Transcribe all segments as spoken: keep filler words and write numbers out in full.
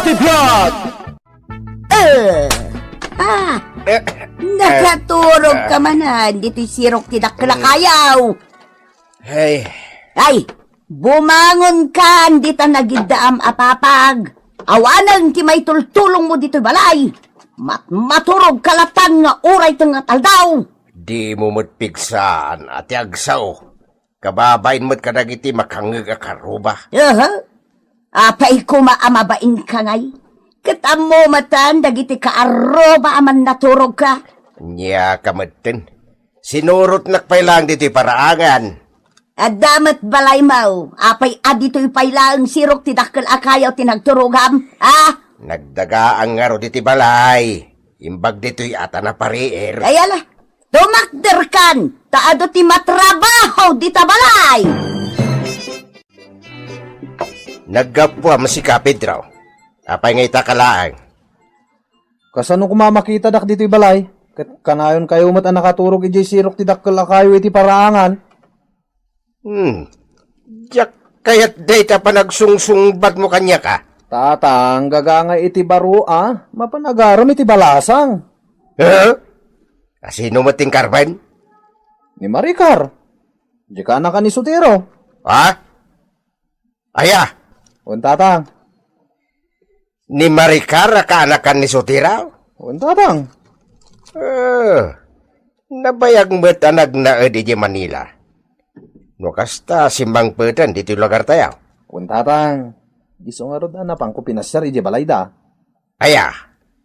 Vlog! Eh, ah, Eh, nakaturog eh, ka manen ditoy sirok ti dakkel a kayaw. Hey. Ay, bumangon kan dita nagiddaam a papag. Awanen ti maitultulong mo ditoy balay. Mat-, maturog ka latta nga uray tengnga ti aldaw. Di mo met pigsaan a ti agsao. Kababain met kadagiti makangngeg a karuba. Aha. Apay koma a mabain ka ngay? Ket ammo metten dagiti kaarruba a mannaturog ka. Nia ka metten. Sinurotnak pay laeng ditoy paraangan. Adda met balaymo. Apay a ditoy pay laeng sirok ti dakkel a kayaw ti nagturogam? Ha? Nagdagaang ngarud iti balay. Imbag ditoy a ta napariir. Ay, ala, tumakderkan, ta adu ti matrabaho dita balay! Naggapuam sika, Pedro. Apay nga ita ka laeng? Kasano koma makitadak ditoy balay? Ket kanayonkayo met a nakaturog idiay sirok ti dakkel a kayo iti paraangan? Hmm. Diak kayat dayta panagsungsungbat mo kaniak, a? Tatang, gagangay iti baro, a? Mapan agaram iti balasang. Huh? Asino met ti inkarben? Ni Maricar. Di ka anak ni Sotero. Ha? Aya? Wen, Tatang. Ni Maricar a kaanakan ni Sotero? Wen, Tatang. Eh, nabayag met a nagnaed idiay Manila. No kasta, simmangpeten ditoy lugartayo. Wen, Tatang. Isu ngarud a napanko pinasiar idiay balayda. Aya?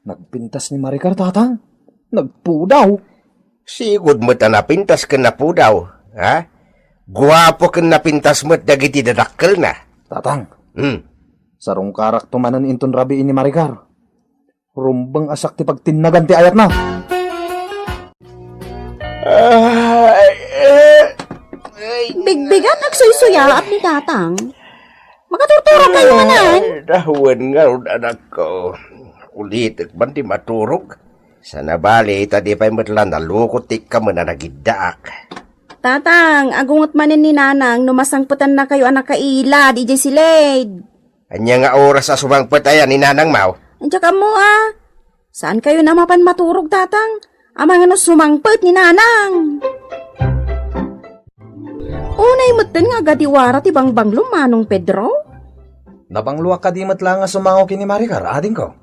Nagpintas ni Maricar, Tatang. Nagpudaw. Sigud met a napintas ken napudaw, ha? Guapo ken napintas met dagiti dadakkelna. Tatang. Hmm. Sarungkarakto manen inton rabii ni Maricar. Rumbeng a siak ti pagtinnagan ti ayatna. Ay, eh, ay, Bigbigat agsuysuyaat ni Tatang. Makaturturog kayo manen. Ay, dawen ngarud, anakko. Ulitek man ti maturog. Sana bali, ta di pay met la nalukot ti ikkamen a nagiddaak. Tatang, agunget manen ni Nanang no masangpetanna kayo a nakailad idiay silid. Ania nga oras a sumangpet aya ni Nanang, maw? Diak ammo, a. Saan kayo na mapan maturog, Tatang? Amangan no sumangpet ni Nanang. Unay metten nga agadiwara ti bangbanglo, Manong Pedro? Nabangloak kadi met la nga sumango ken ni Maricar, adingko.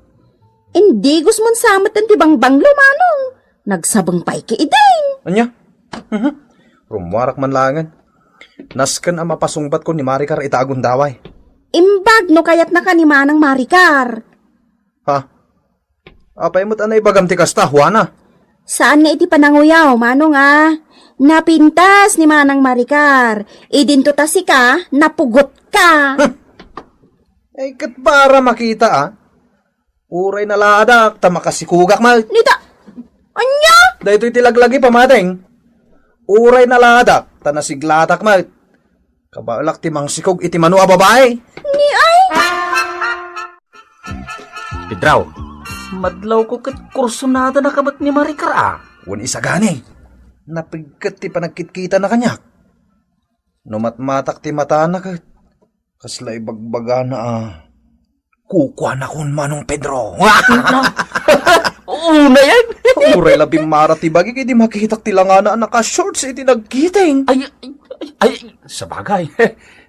Indigos man sa metten ti bangbanglo, Manong. Nagsabeng pay ki idin. Ania? Mhm. Rummuarak man laengen. Nasken a mapasungbatkon ni Maricar ita a gundaway. Imbag no kayatna ka ni Manang Maricar. Ha? Apay met a naibagam ti kasta, Juana? Saan nga iti pananguyaw, Manong, a. Napintas ni Manang Maricar. Idinto ta sika, napugot ka. Huh. Ay, ket para makita, a. Uray nalaadak, ta makasikugak met. Nita, ania? Daytoy ti laglagi, pamateng. Uray nalaadak, ta nasiglatak met. Kabaelak ti mangsikog iti mano a babai. Ni ay? Pedraw, madlawko ket kursunada na kabat ni Maricar, a. Wen isagani, napigket ti panagkitkita na kaniak. No matmatak ti matana ket, kasla ibagbagana a, kukuanakon Manong Pedro. Una yan. Uray la bimmara ti bagik idi makitak ti langana a naka-shorts iti nagkiting. Ay, ay, ay, ay, sabagay.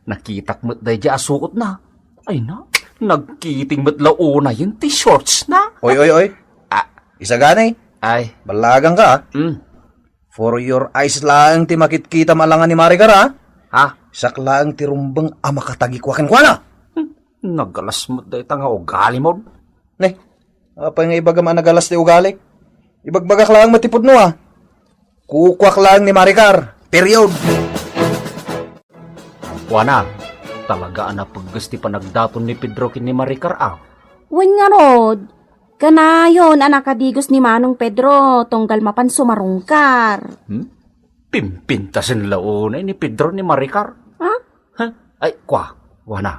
Nakitak met daydi a suot na. Ay na, nagkiting met la unayen ti shorts na. Oy, oy, oy. Ah. Isagani. Ay. Ballagan ka, a. Mm. For your eyes laeng ti makitkitam a langa ni Maricar, a. Ha? Siak laeng ti rumbeng a makatagikua kenkuana. Hmm, nagalas met dayta nga ugalimon. Ne, apay nga ibagam a nagalas ti ugalik? Ibagbagak laeng met ti pudno, a. Kukuak laeng ni Maricar. Period. Juana, talaga a napegges ti panagdaton ni Pedro ken ni Maricar, a. Wen ngarud, kanayon a nakadigos ni Manong Pedro tunggal mapan sumarungkar. Hmm? Pimpintasen la unay ni Pedro ni Maricar. Ha? Ha? Ay, kua, Juana.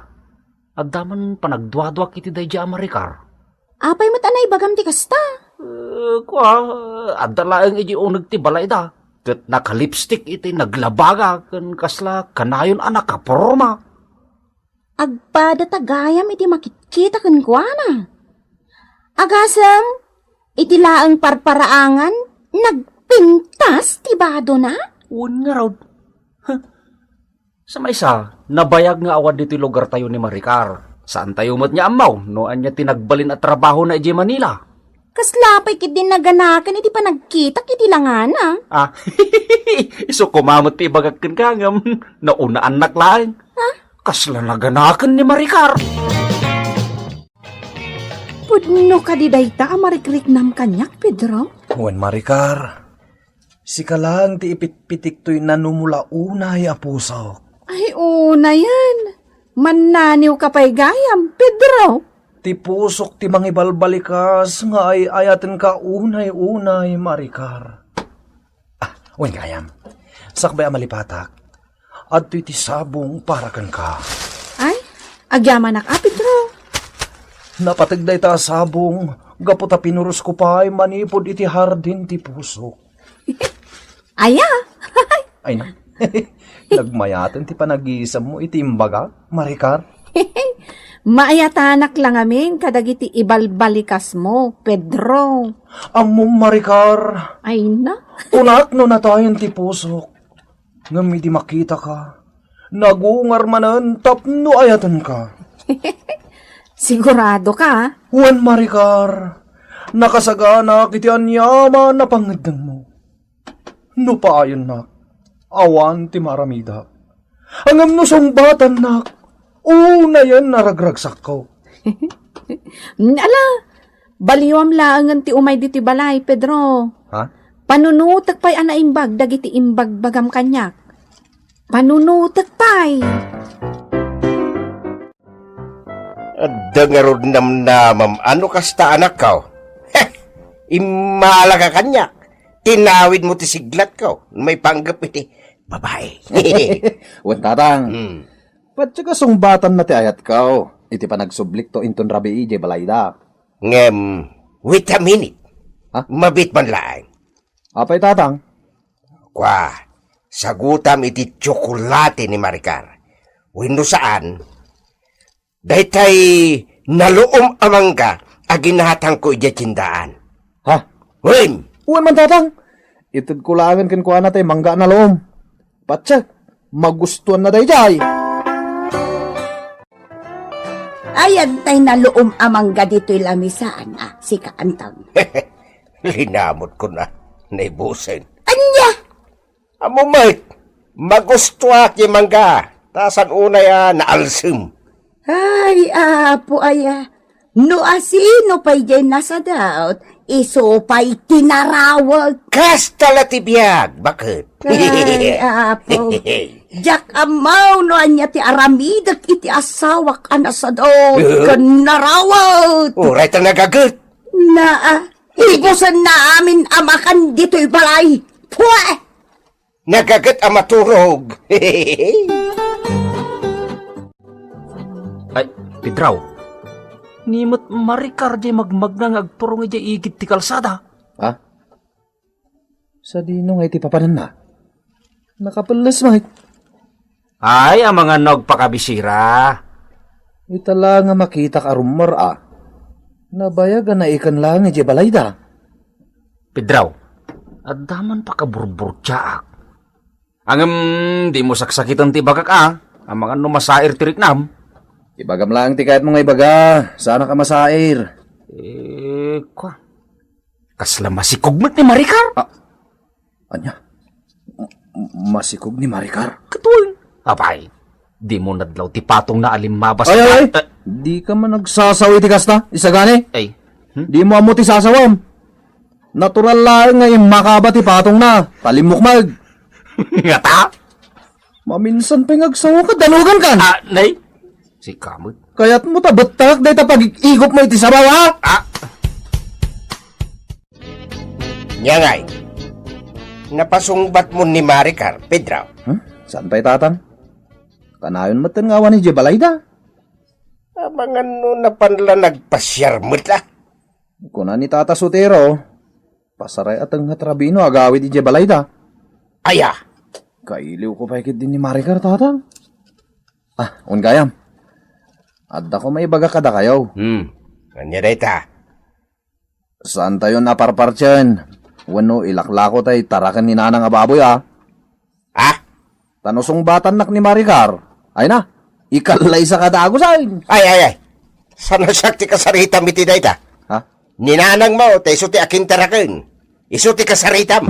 Adda man panagduaduak iti daydi a Maricar. Apay met a naibagam ti kasta? Eh, kua, adda laeng idi uneg ti balayda. Ket nakalipstick iti naglabaga ken kasla kanayon a nakaporma. Agpada ta gayam iti makitkita kenkuana. Agasem, iti laeng parparaangan, nagpintas ti badona? Wen ngarud. Huh. Sa maysa, nabayag nga awan ditoy lugartayo ni Maricar. Saantayo met nga ammo no ania ti nagbalin a trabahona idiay Manila. Kasla pay ketdi naganakan iti panagkitak iti langana. Ah, isu koma met ti ibagak kenka ngem naunaannak laeng. Ha? Kasla naganakan ni Maricar. Pudno kadi dayta a marikriknam kaniak, Pedro? Wen, Maricar. Sika laeng ti ipitpitik toy nanumula unay a pusok. Ay, unayen. Mannaniwka pay gayam, Pedro. Ti pusok ti mangibalbalikas nga ay-ayatenka unay-unay, Maricar. Ah, wen gayam. Sakbay a malipatak, adtoy ti sabong para kenka. Ay, agyamanak a, Pedro. Napateg dayta a sabong gapu ta pinurosko pay manipud iti hardin ti pusok. Aya? Ay na. Nagmayaten ti panagisemmo iti imbagak, Maricar. Maayatanak la ngamin kadagiti ibalbalikasmo, Pedro. Ammom, Maricar. Ay na. Kunak no natayen ti pusok. Ngem idi makitaka, nagungar manen tapno ayatenka. Siguradoka? Wen, Maricar. Nakasaganak iti aniaman a pangngeddengmo. No paayennak, awan ti maaramidak. Ngem no sungbatannak, unayen a ragragsakko. Ala, baliwam laengen ti umay ditoy balay, Pedro. Ha? Panunotek pay a naimbag dagiti imbagbagam kaniak. Panunotek pay. Adda ngarud namnamam a no kasta, anakko. Heh! Immalaka kaniak. Tinawidmo ti siglatko. Maipanggep iti babae. Wen, tatang. Hmm. Patse ka sungbatanna ti ayatko iti panagsublikto inton rabii idiay balayda. Ngem, wait a minute. Ha? Mabiit man laeng. Apay, tatang? Kua, sagutam iti tsokolate ni Maricar. Wenno saan, daytay naluom a mangga a ginatangko idiay tiendaan. Ha? Wen! Wen man, tatang. Itedko laengen kenkuana tay mangga a naluom. Patse, magustuanna daydiay. Ayan tay naluom a mangga ditoy lamisaan, a, sika, Anton. Linamutko na, naibusen. Ania? Ammo met, magustuak ti mangga, ta saan unay a naalsem. Ay, apo aya, no asino pay diay nasadaut, isu pay ti narawet. Kasta la ti biag, baket? Ay, apo. Diak ammo no ania ti aramidek iti asawak a nasadaut ken narawet. Uray ta nagaget. Naa, ibusenna amin a makan ditoy balay. Pue! Nagaget a maturog. Ay, Pedro. Ni met Maricar diay magmagna nga agturong idiay igid ti kalsada. Ha? Sadino nga iti papananna? Nakapelles met. Ay, amangan no agpakabisira. Ita la nga makitak a rummuar a. Nabayag a naikan laeng idiay balayda. Pedro, adda man pakaburburtiaak. Ngem, dimo saksakiten ti ibagak a, amangan no masair ti riknam. Ibagam laeng ti kayatmo nga ibaga, saanak a masair. Eh, kua. Kasla masikog met ni Maricar? Ah, ania? M-, masikog ni Maricar? Katon. Apay, dimo nadlaw ti patongna a limmabas. Ay, ay, ay. Eh. Dika man agsasaw iti kasta, isagani? Ay. Hmm? Dimo ammo ti sasawam. Natural laeng nga immakaba ti patongna, ta limmukmeg. Ngata? Maminsan pay nga agsawa ka, danugan kan. Ah, nay? Sika met. Kayatmo ta bettak dayta pagig-igop mo iti sabaw, ha? Ah. Nia ngay, napasungbat mo ni Maricar, Pedro? Huh? Saan pay, tatang? Kanayon met nga awan idiay balayda. Amangan no napan la nagpasiar met la. Kuna ni Tata Sotero, pasaray a tengnga ti rabii no agawid idiay balayda. Aya? Kailiwko pay ketdi ni Maricar, tatang. Ah, wen gayam. Adda ko maibaga kadakayo. Hmm. Ania dayta? Saantayon a parpartien. Wenno ilaklako tay taraken ni Nanang a baboy, a? Ah? Ta no sungbatannak ni Maricar, ay na, ikallaysa ka dagusen. Ay, ay, ay. Saan a siak ti kasaritam iti dayta? Ha? Ni nanangmo, ta isu ti akintaraken. Isu ti kasaritam.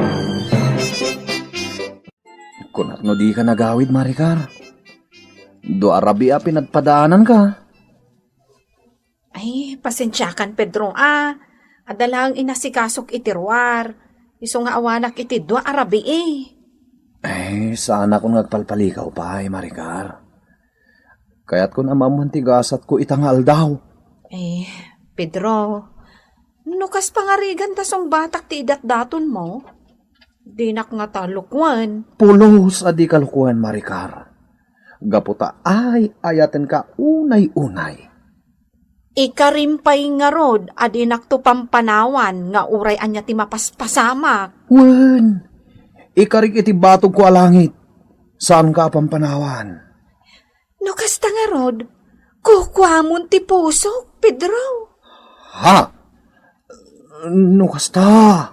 Kunak no di ka nagawid, Maricar. Dua a rabii a pinadpadaananka. Ay, pasensiakan, Pedro, a. Adda laeng inasikasok iti ruar. Isu nga awanak iti dua a rabii. Ay, saanakon nga agpalpalikaw pay, Maricar. Kayatkon a maammoan ti gasatko ita nga aldaw. Eh, Pedro, no kas pangarigan ta sungbatak ti idatdatonmo, dinak ngata lukuen. Pulos a di ka lukuen, Maricar. Gapu ta ay-ayatenka unay-unay. Ikarim pay ngarud a dinakto pampanawan nga uray ania ti mapaspasamak. Wen, ikarik iti batogko a langit. Saanka a pampanawan. No kasta ngarud, kukuamon ti pusok, Pedro. Ha? No kasta,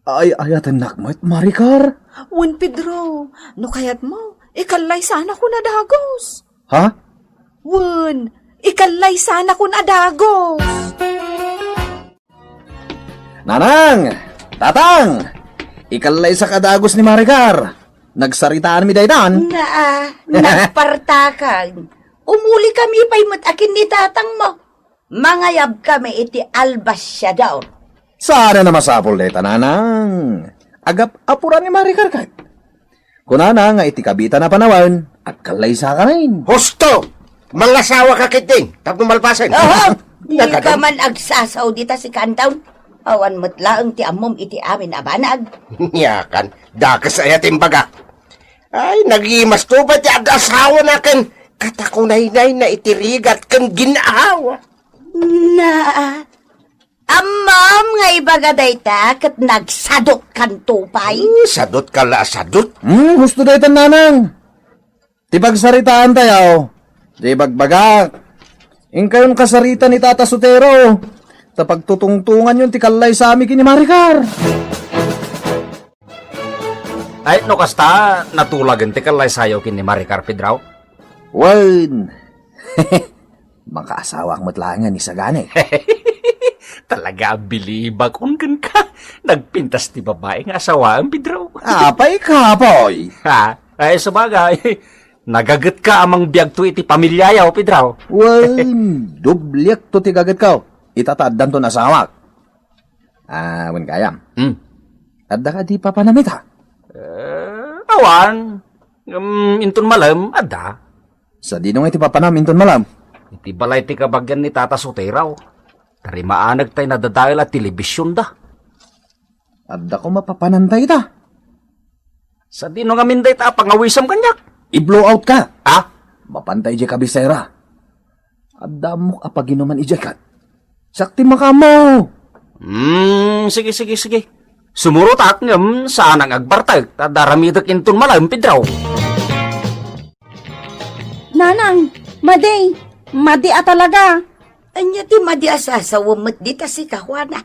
ay-ayatennak met, Maricar? Wen, Pedro, no kayatmo, ikallaysanakon a dagus. Ha? Wen, ikallaysanakon a dagus. Nanang! Tatang! Ikallaysak a dagus ni Maricar. Nagsaritaanmi daytan. Naa, nagpartakag. Umuli kami pay met akin ni tatangmo. Mangayab kami iti albasiador. Saan a masapul dayta, Nanang? Agap-apuran ni Maricar ket. Kunana nga iti kabitan a panawen, agkallaysa kami. Husto! Mangasawa ka ketdin tapno malpasen. Aha! Di ka man agsasaw dita si Kantaw. Awan met laeng ti ammom iti amin a banag. Niakan, dakes aya ti imbagak. Ay, nagimas to ba ti ag-asawa na ken katakunaynay na iti rigat ken gin-awa? Na, ammom nga ibaga dayta ket nagsadot kanto pay? Hmm, sadot ka la, sadot? Hmm, husto dayta, Nanang. Ti pagsaritaan tayo, ti bagbagak. Inkayon kasarita ni Tata Sotero, ta pagtutungtunganyon ti kallaysami ken ni Maricar. Ay, no kasta, natulagen ti kallaysayo ken ni Maricar, Pedro? Wen, makaasawak met laengen isagani. Talaga a bilibakon kenka. Nagpintas ti babai nga asawaem, Pedro. Apay, kapoy? Ha? Ay, sabagay. Nagagetka a mangbiagto iti pamiliayo, Pedro. Wen, dobliekto ti gagetko. Ita ta addanton asawak. Ah, wen gayam. Hmm. Adda kadi papanam ita? Eh, awan. Ngem inton malem, adda. Sadino nga iti papanam inton malem? Iti balay ti kabagian ni Tata Sotero. Tarimaaneg tay nadadael a telebisionda. Adda ko mapapananta ita. Sadino ngamin dayta a pangawisam kaniak? I-blow out ka. Ah? Mapanta idiay kabisera. Adda ammok a paginuman idiay kat. Siak ti makaammo. Hmm, sige, sige, sige. Sumurotak ngem saan nga agbartek ta adda aramidek inton malem, Pedro. Nanang, madi, madi a talaga. Ania ti madi a sasawem met dita sika, Juana?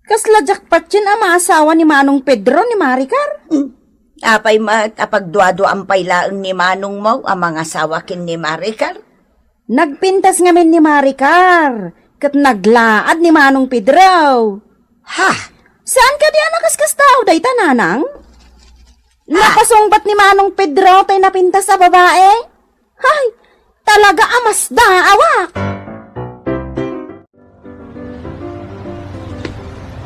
Kasla jackpot yen a maasawa ni Manong Pedro ni Maricar. Hmm. Apay met a pagduaduam pay laeng ni manongmo a mangasawa ken ni Maricar? Nagpintas ngamin ni Maricar, ket naglaad ni Manong Pedro. Ha? Saan kadi a nakaskastao dayta, Nanang? Ha? Napasungbat ni Manong Pedro tay napintas a babae? Hay, talaga a masdaawak!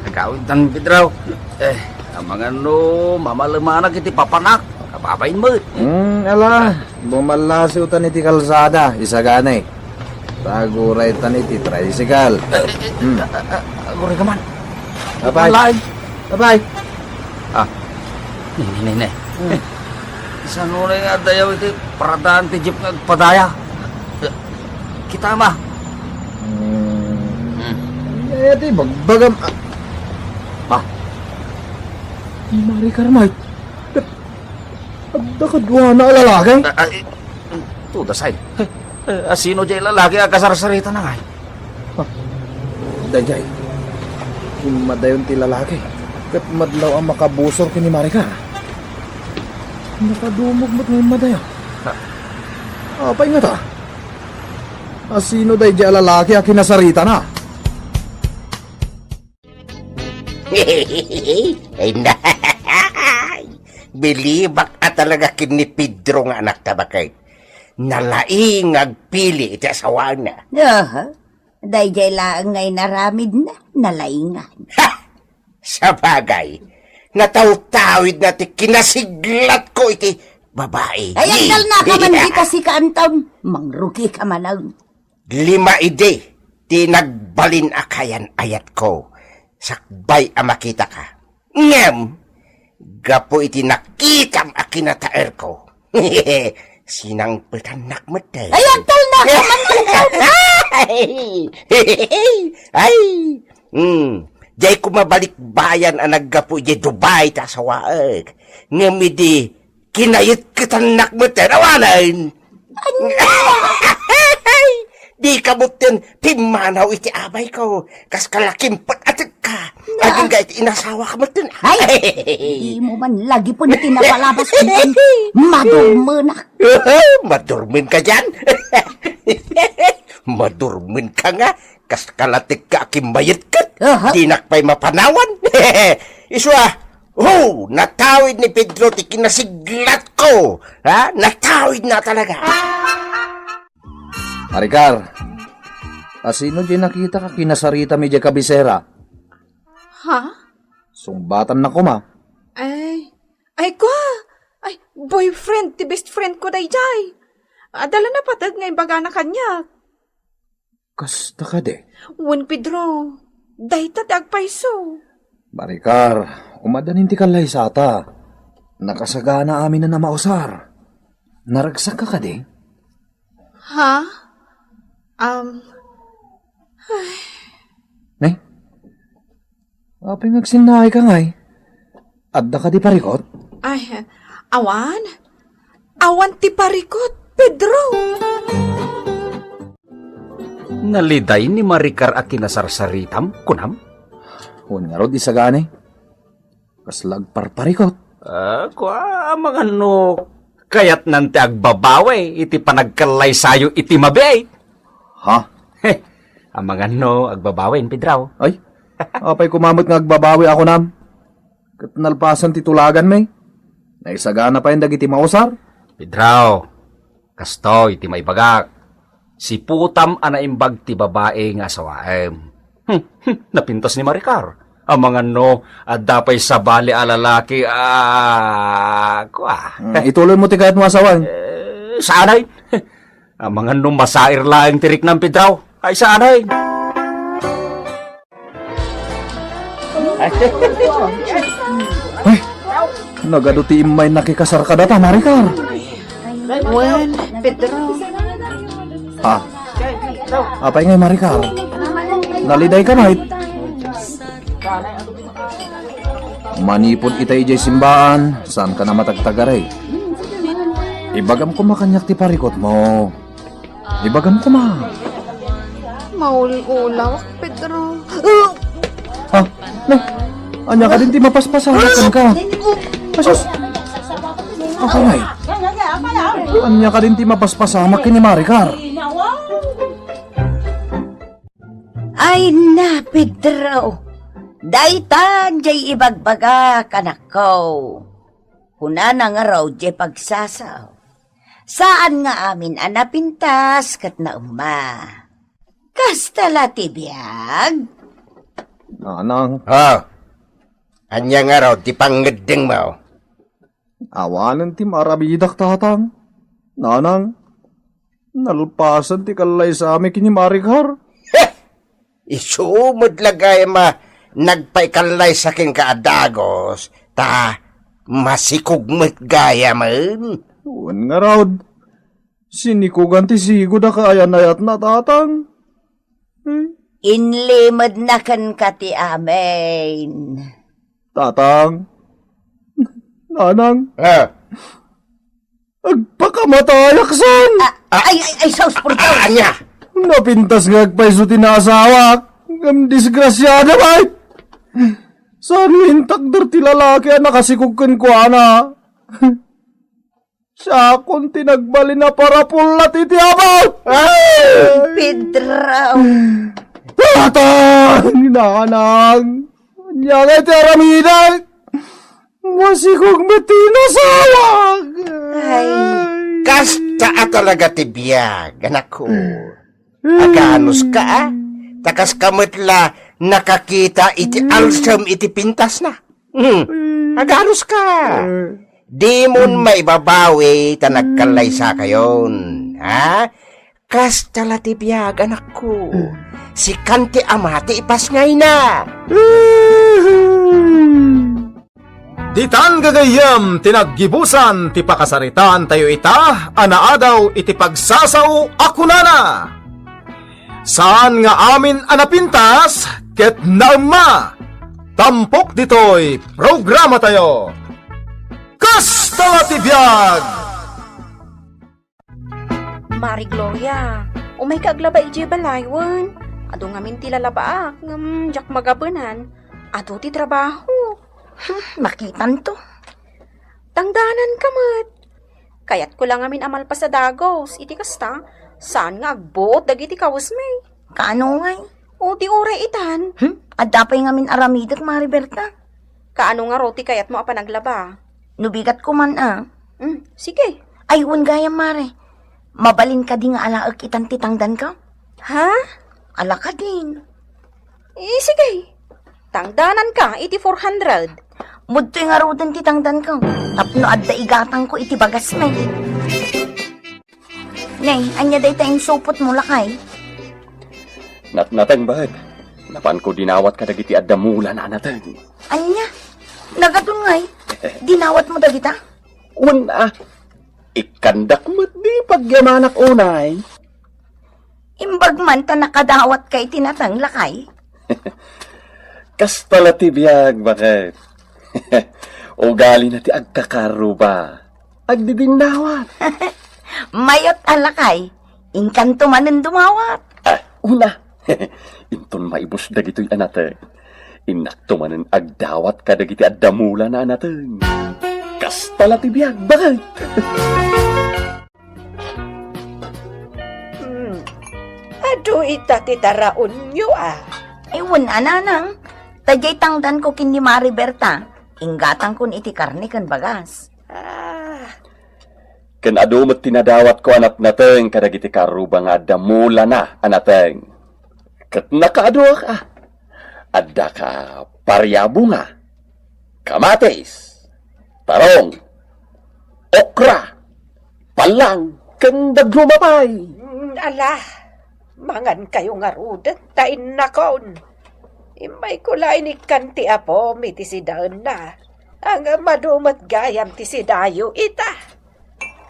Agawidtan, Pedro. Eh, amangan no mamalemanak iti papanak. Kababain met. Hmm, ala, bumallasiwtan iti kalsada, isagani. Taguraytan iti tricycle. Hmm. Aguray ka man. Apay. Lain. Apay. Ah. Nini, nini. Hmm. Saan unay nga adayaw iti paradaan ti jeep nga agpadaya? Kita, ma. Hmm. Hmm. Ay, ati, bagbagam, ah. Ah. Ni Maricar, Mike. Adda kaduana a lalaki? Ah, ah, eh, tudasay. Eh, asino jay lalaki a kasarsarita na ngay? Dayjay, immadayon ti lalaki, ket madlaw a makabusor ken ni Maricar. Nakadumog met nga immadayon. Apay ngata? Asino dayjay a lalaki a kinasaritana? Ay, nay! Bilibak a talaga ken ni Pedro nga anakta, baket. Nalaing nga agpili iti asawana. Aha. Dayjay laeng nga inaramidna, nalaingan. Ha! Sabagay, natawtawidna ti kinasiglatko iti babai. Ay, agtalnaka man dita sika, Anton. Mangrukika manen. Lima idi ti nagbalin a kayan-ayatko sakbay a makitaka. Ngem, gapu iti nakitam a kinataerko, sinangpetannak met. Ay, agtalnaka man, Anton. Ay! Ay! Hmm. Diay ko mabalikbayan a naggapu idiay Dubai ta asawaek. Ngem idi kinayetketannak met, awanen. Ania? Dika met pimmanaw iti abayko. Kas kalakimpet a tekka. Na. Agingga iti inasawak met. Ay! Dimo man lagipon ti napalabas, Anton. Madurmenak. Madurmenka diay? Madurmenka nga. Kas kalatekka a kimmayetket, aha, dinak pay mapanawan. Isu a, ho, natawid ni Pedro ti kinasiglatko. Ha? Natawidna talaga. Maricar, asino diay nakitaka kinasaritam idiay kabisera? Ha? Sungbatannak koma. Ay, ay, kua! Ay, boyfriend ti best friend ko dayjay. Adda la napateg nga imbagana kaniak. Kasta kadi? Wen, Pedro, dayta ti agpayso. Maricar, umaddanin ti kallaysata. Nakasagana amin a mausar. Naragsakka kadi? Ha? Um, Ne? Apay nga agsinnaayka ngay? Adda kadi parikut? Ay, awan. Awan ti parikut, Pedro. Naliday ni Maricar a kinasarsaritam, kunam? Wen ngarud, isagani. Kasla agparparikut. Ah, kua, amangan no kayatnan ti agbabawi iti panagkallaysayo iti mabiit. Ha? He, amangan no agbabawi, Pedro. Ay, apay koma met nga agbabawi a kunam? Ket nalpasen ti tulaganmi. Naisagana pay dagiti mausar. Pedro, kastoy ti maibagak. Siputam a naimbag ti babai nga asawaem. Hmm, hmm, napintas ni Maricar. Amangan no, adda pay sabali a lalaki a, kua. Hmm, ituloy mo ti kayatmo a sawen. Eh, saanay. Amangan no masair laeng ti riknam, Pedro. Ay, saanay. Ay, nagadu ti immay nakikasar kadata, Maricar. Wen, Pedro. Ha? Apay ngay, Maricar? Nalidayka met? Manipud ita idiay simbaan, saanka a matagtagari. Ibagam koma kaniak ti parikutmo. Ibagam koma. Maul-ulawak, Pedro. Ha? Ne? Ania kadin ti mapaspasamak kenka? Asus! Apay ngay? Ania kadin ti mapaspasamak ken ni Maricar? Ay na, Pedro! Daytan jay ibagbagak, anakko. Kunana ngarud jay pagsasao. Saan nga amin a napintas ket naemma. Kasta la ti biag? Nanang. Ha? Ania ngarud ti pangngeddengmo? Awanen ti maarabidak, Tatang. Nanang, nalpasen ti kallaysami ken ni Maricar. Heh! Isu met la gayam a nagpaikallaysa kenka a dagus, ta masikog met gayamen. Wen ngarud, sinikogan ti sigud a kaayan-ayatna, Tatang. Eh? Inlimedna kenka ti amin. Tatang, Nanang, ah, agpakamatayak san. Ah, Ay, ay, ay, sus, purtaw! Ah, ania? Napintas nga agpayso ti naasawak. Ngem disgrasiada, bay. Saan nga intakder ti lalaki a nakasikog kenkuana? Siakon ti nagbalin a parapulat iti abak. Ay! Pedro! Tatang! Nanang! Ania nga iti aramidek? Masikog met ti nasawak! Ay. Kasta a talaga ti biag, anakko. Aganuska, a? Ta kaska met la nakakita iti alsem iti pintasna. Hmm. Aganuska. Dimon maibabawi ta nagkallaysakayon, ha? Kasta la ti biag, anakko. Sikan ti ama ti ipasngayna. Ditan gagayyem ti naggibusan ti pakasaritaan tayo ita a naadaw iti pagsasao a kunana, "Saan nga amin a napintas ket naemma." Tampok ditoy programa tayo. Kasta ti biag! Mari Gloria, umayka aglaba idiay balay wen? Adu ngamin ti lalabaak, ngem diak magabenan. Adu ti trabaho. Hmm, makitanto. Tangdananka met. Kayatko la ngamin a malpas a dagus, iti kasta, saan nga agbuot dagiti kawesmi. Kaano ngay? O, ti uray itan. Hmm? Adda pay ngamin aramidek, Mari Berta. Kaano ngarud ti kayatmo a panaglaba? No bigatko man a. Hmm, sige. Ay, wen gayam, Mare. Mabalin kadi nga alaek itan ti tangdanko? Ha? Ala kadin. Eh, sige. Tangdananka iti four hundred. Mudtoy ngaruden ti tangdanko. Tapno adda igatangko iti bagasmi. Ne, ania dayta insupotmo, lakay? Natnateng, baket. Napanko dinawat kadagiti adda mulana a nateng. Ania? Nagadun ngay? Dinawatmo dagita? Wen a. Ikkandak met di pagyamanak unay. Imbag man ta nakadawatka iti nateng, lakay? Kasta la ti biag, baket. Ugalina ti agkakarruba. Agdidinnawat. Mayat a lakay, inkanto manen dumawat. Ah, una. Inton maibus dagitoy a nateng, innakto manen agdawat kadagiti adda mulana a nateng. Kasta la ti biag, baket. Hmm. Adu ita ti taraonyo, a. Ay, wen a, nanang. Ta diay tangdanko ken ni Mari Berta, inggatangkon iti karne ken bagas. Ah. Ken adu met ti nadawatko a natnateng kadagiti karruba nga adda mulana a nateng. Ket nakaaduak a. Addaka pariabunga, kamatis, tarong, okra, pallang, ken dadduma pay. Mm, ala, mangankayo ngaruden ta innakon. Immayko la inikkan ti apom iti sidaenna. Ngem adu met gayam ti sidayo ita.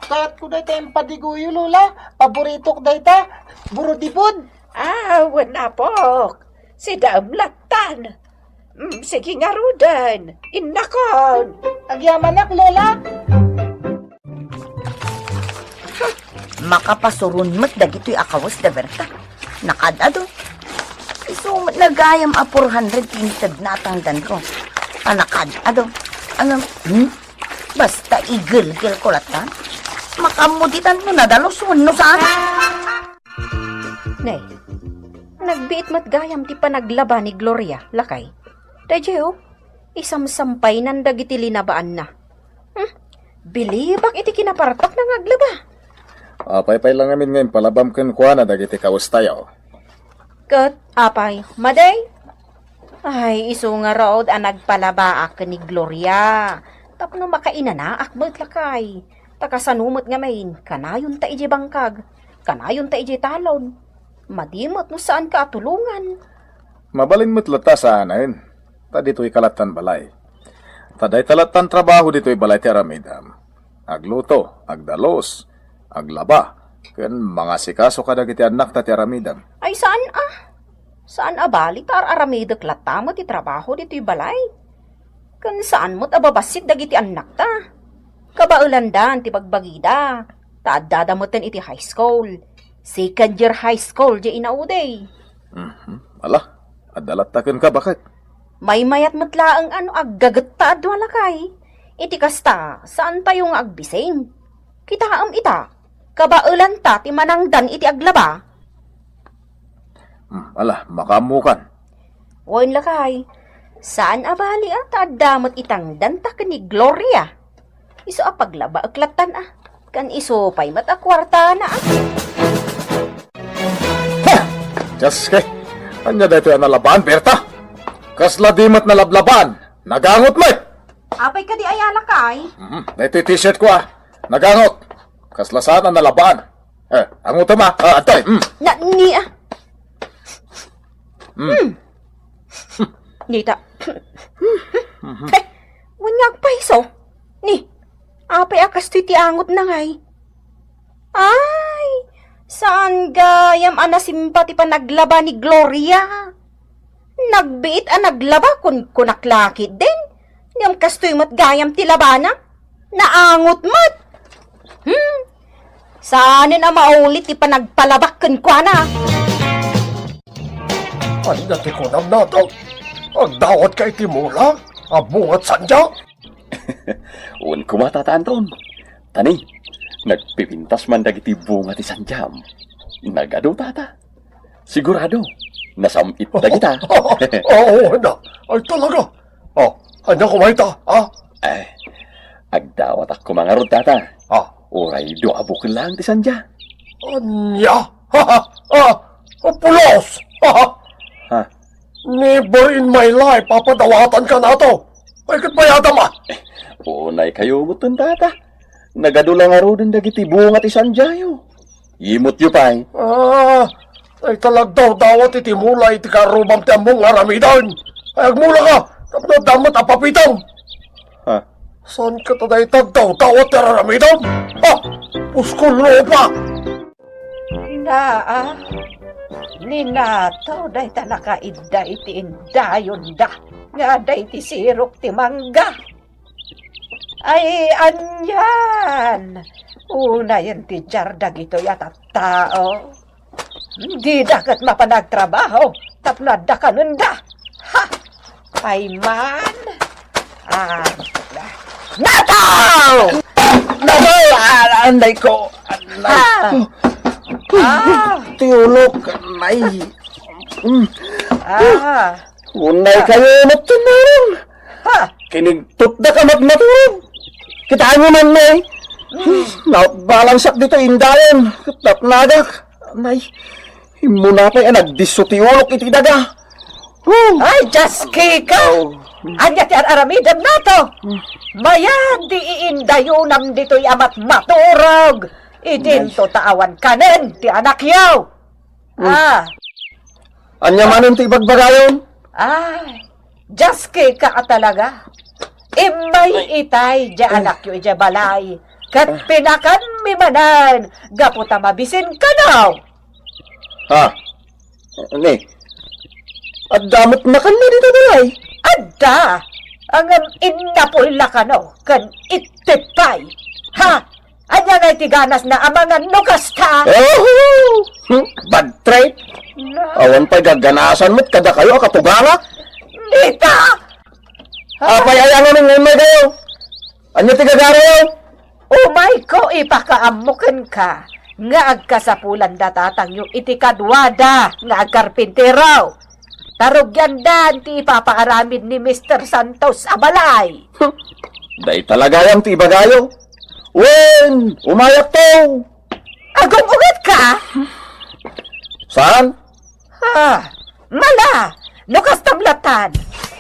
Kayatko dayta impadiguyo, Lola. Paboritok dayta. Burodibod. Ah, wen, apok. Sidaem lattan. Mm, sige ngaruden. Innakon. Agyamanak, Lola. Makapasuron met dagitoy a kawes da Berta. Nakaad-ado. Isu met gayam a four hundred ti intedna a tangdanko. A, nakaad-ado. Ano? Hmm? Basta igelgelko latta. Makaammo ditan no nadalus wenno saan. Ne, nagbiit met gayam ti panaglaba ni Gloria, lakay. Daydiay, isamsampaynan dagiti linabaanna. Hmm? Bilibak iti kinapartakna nga aglaba. Apay pay la ngamin nga impalabam kenkuana dagiti kawestayo? Ket apay, madi? Ay, isu ngarud a nagpalabaak ken ni Gloria tapno makainanaak met, lakay. Ta kasano met ngamin, kanayonta idiay bangkag, kanayonta idiay talon. Madi met no saanka a tulongan. Mabalin met latta saanen, ta ditoyka lattan balay. Ta dayta lattan trabaho ditoy balay ti aramidam. Agluto, agdalus, aglaba, ken mangasikaso kadagiti annakta ti aramidam. Ay, saan a? Saan a bali ta ar-aramidek latta met ti trabaho ditoy balay? Ken saan met a babassit dagiti annakta? Kabaelandan ti bagbagida. ta addada metten iti high school. Second year high school diay inaudi. Mhm. Ala, adda latta kenka, baket. Maymayat met laeng a no aggagetta a dua, lakay. Iti kasta, saantayo nga agbising. Kitaem ita, kabaelanta ti manangdan iti aglaba. Hmm, ala, makaammokan. Wen, lakay, saan a bali a ta adda met itangdanta ken ni Gloria. Isu a paglabaek lattan a, ken isu pay met a kuartana a. Ha! Dios kay, ania daytoy a nalabaan, Berta? Kasla di met nalablabaan, nagangot met! Apay kadi aya, lakay? Mhm, daytoy t-shirt ko a, nagangot. Kasla saan a nalabaan. Eh, angutem a. Ah, adtoy. Mm. Na, ni, ah. Mm. Hmm. Nita. Hey, wen nga agpaiso. Ni, apay a kastoy ti angotna ngay? Ay, saan gayam a nasimpa ti panaglaba ni Gloria? Nagbiit a naglaba kun kunak lakay din. Ngem kastoy met gayam ti labana. Naangot met. Hmm. Saanen a maulit ti panagpalabak kenkuana. Ania ti kunam, Nato? Agdawatka iti mula a bunga ti sandya? Wen koma, Tata Anton. Ta ni, nagpipintas man dagiti bunga ti sandiam. Nagadu, Tata. Sigurado, nasam-it dagita. Oo, ania? Ay, talaga? Oh, ania koma ita, ha? Eh, agdawatak koma ngarud, Tata. Ah. Uray dua a bukel laeng ti sandia. Ania? Ah, pulos! Ha? Never in my life a padawatanka, Nato. Ay, ket bayadam a. Unay kayo met, Tata. Nagadu la ngaruden dagiti bunga ti sandiayo. Imutyo pay. Ah, ay, ta nagdawdawat iti mula iti karrubam ti ammom nga aramiden. Ay, agmulaka, tapno adda met a papitem. Ha? Saanka ta dayta agdawdawat ti ar-aramidem? Ha? Puskol lupa! Naa, ni Nato dayta nakaidda iti indayonda nga adda iti sirok ti mangga. Ay, anian! Unayen ti diar dagitoy a tattao. Dida ket mapan agtrabaho tapno adda kanenda. Ha! Pay man. Ah, Nato! Nato! Ah, anday ko. Anday. Ah! Ah! Ti ulok, anday. Mm. Ah! Unay kayo met, Tunong. Ha? Kinigtutda ka met maturog. Kitaenyo man, eh. Mm. Nabalansak dito indayon. Ket natnagak. Nay, immuna pay a nagdisso ti ulok iti daga. Oh. Ay, Dios, Kika! Oh. Ania ti ar-aramidem, Nato? Hmm. Mayat ti iindayonam ditoy a matmaturog. Idinto ta awan kanen ti anakyo. Hmm. Ah. Ania manen ti ibagbagayon? Ay, Dios, Kika a talaga. Immay itay diay anakyo idiay balay, ket pinakanmi manen gapu ta mabisin kano. Ha? Ni, adda met makanna dita balay? Adda. Ngem innapuy la kano ken ittipay. Ha? Ania ngay ti ganasna a mangan no kasta? Oh! Hmm, bad trip. Na- Awan pay gaganasan met kadakayo a katugangak. Dita! Apay, ay, ano ning umay kayo? Anya ti gagarayo? Umayko ipakaammo kenka nga agkasapulan da tatangyo iti kaduada nga agkarpintero. Tarugiandan ti ipapaaramid ni Mister Santos a balay. Dayta la gayam ti ibagayo. Wen, umayakto. Agung-ugat ka? Saan? Ah, mala, no kastam latan,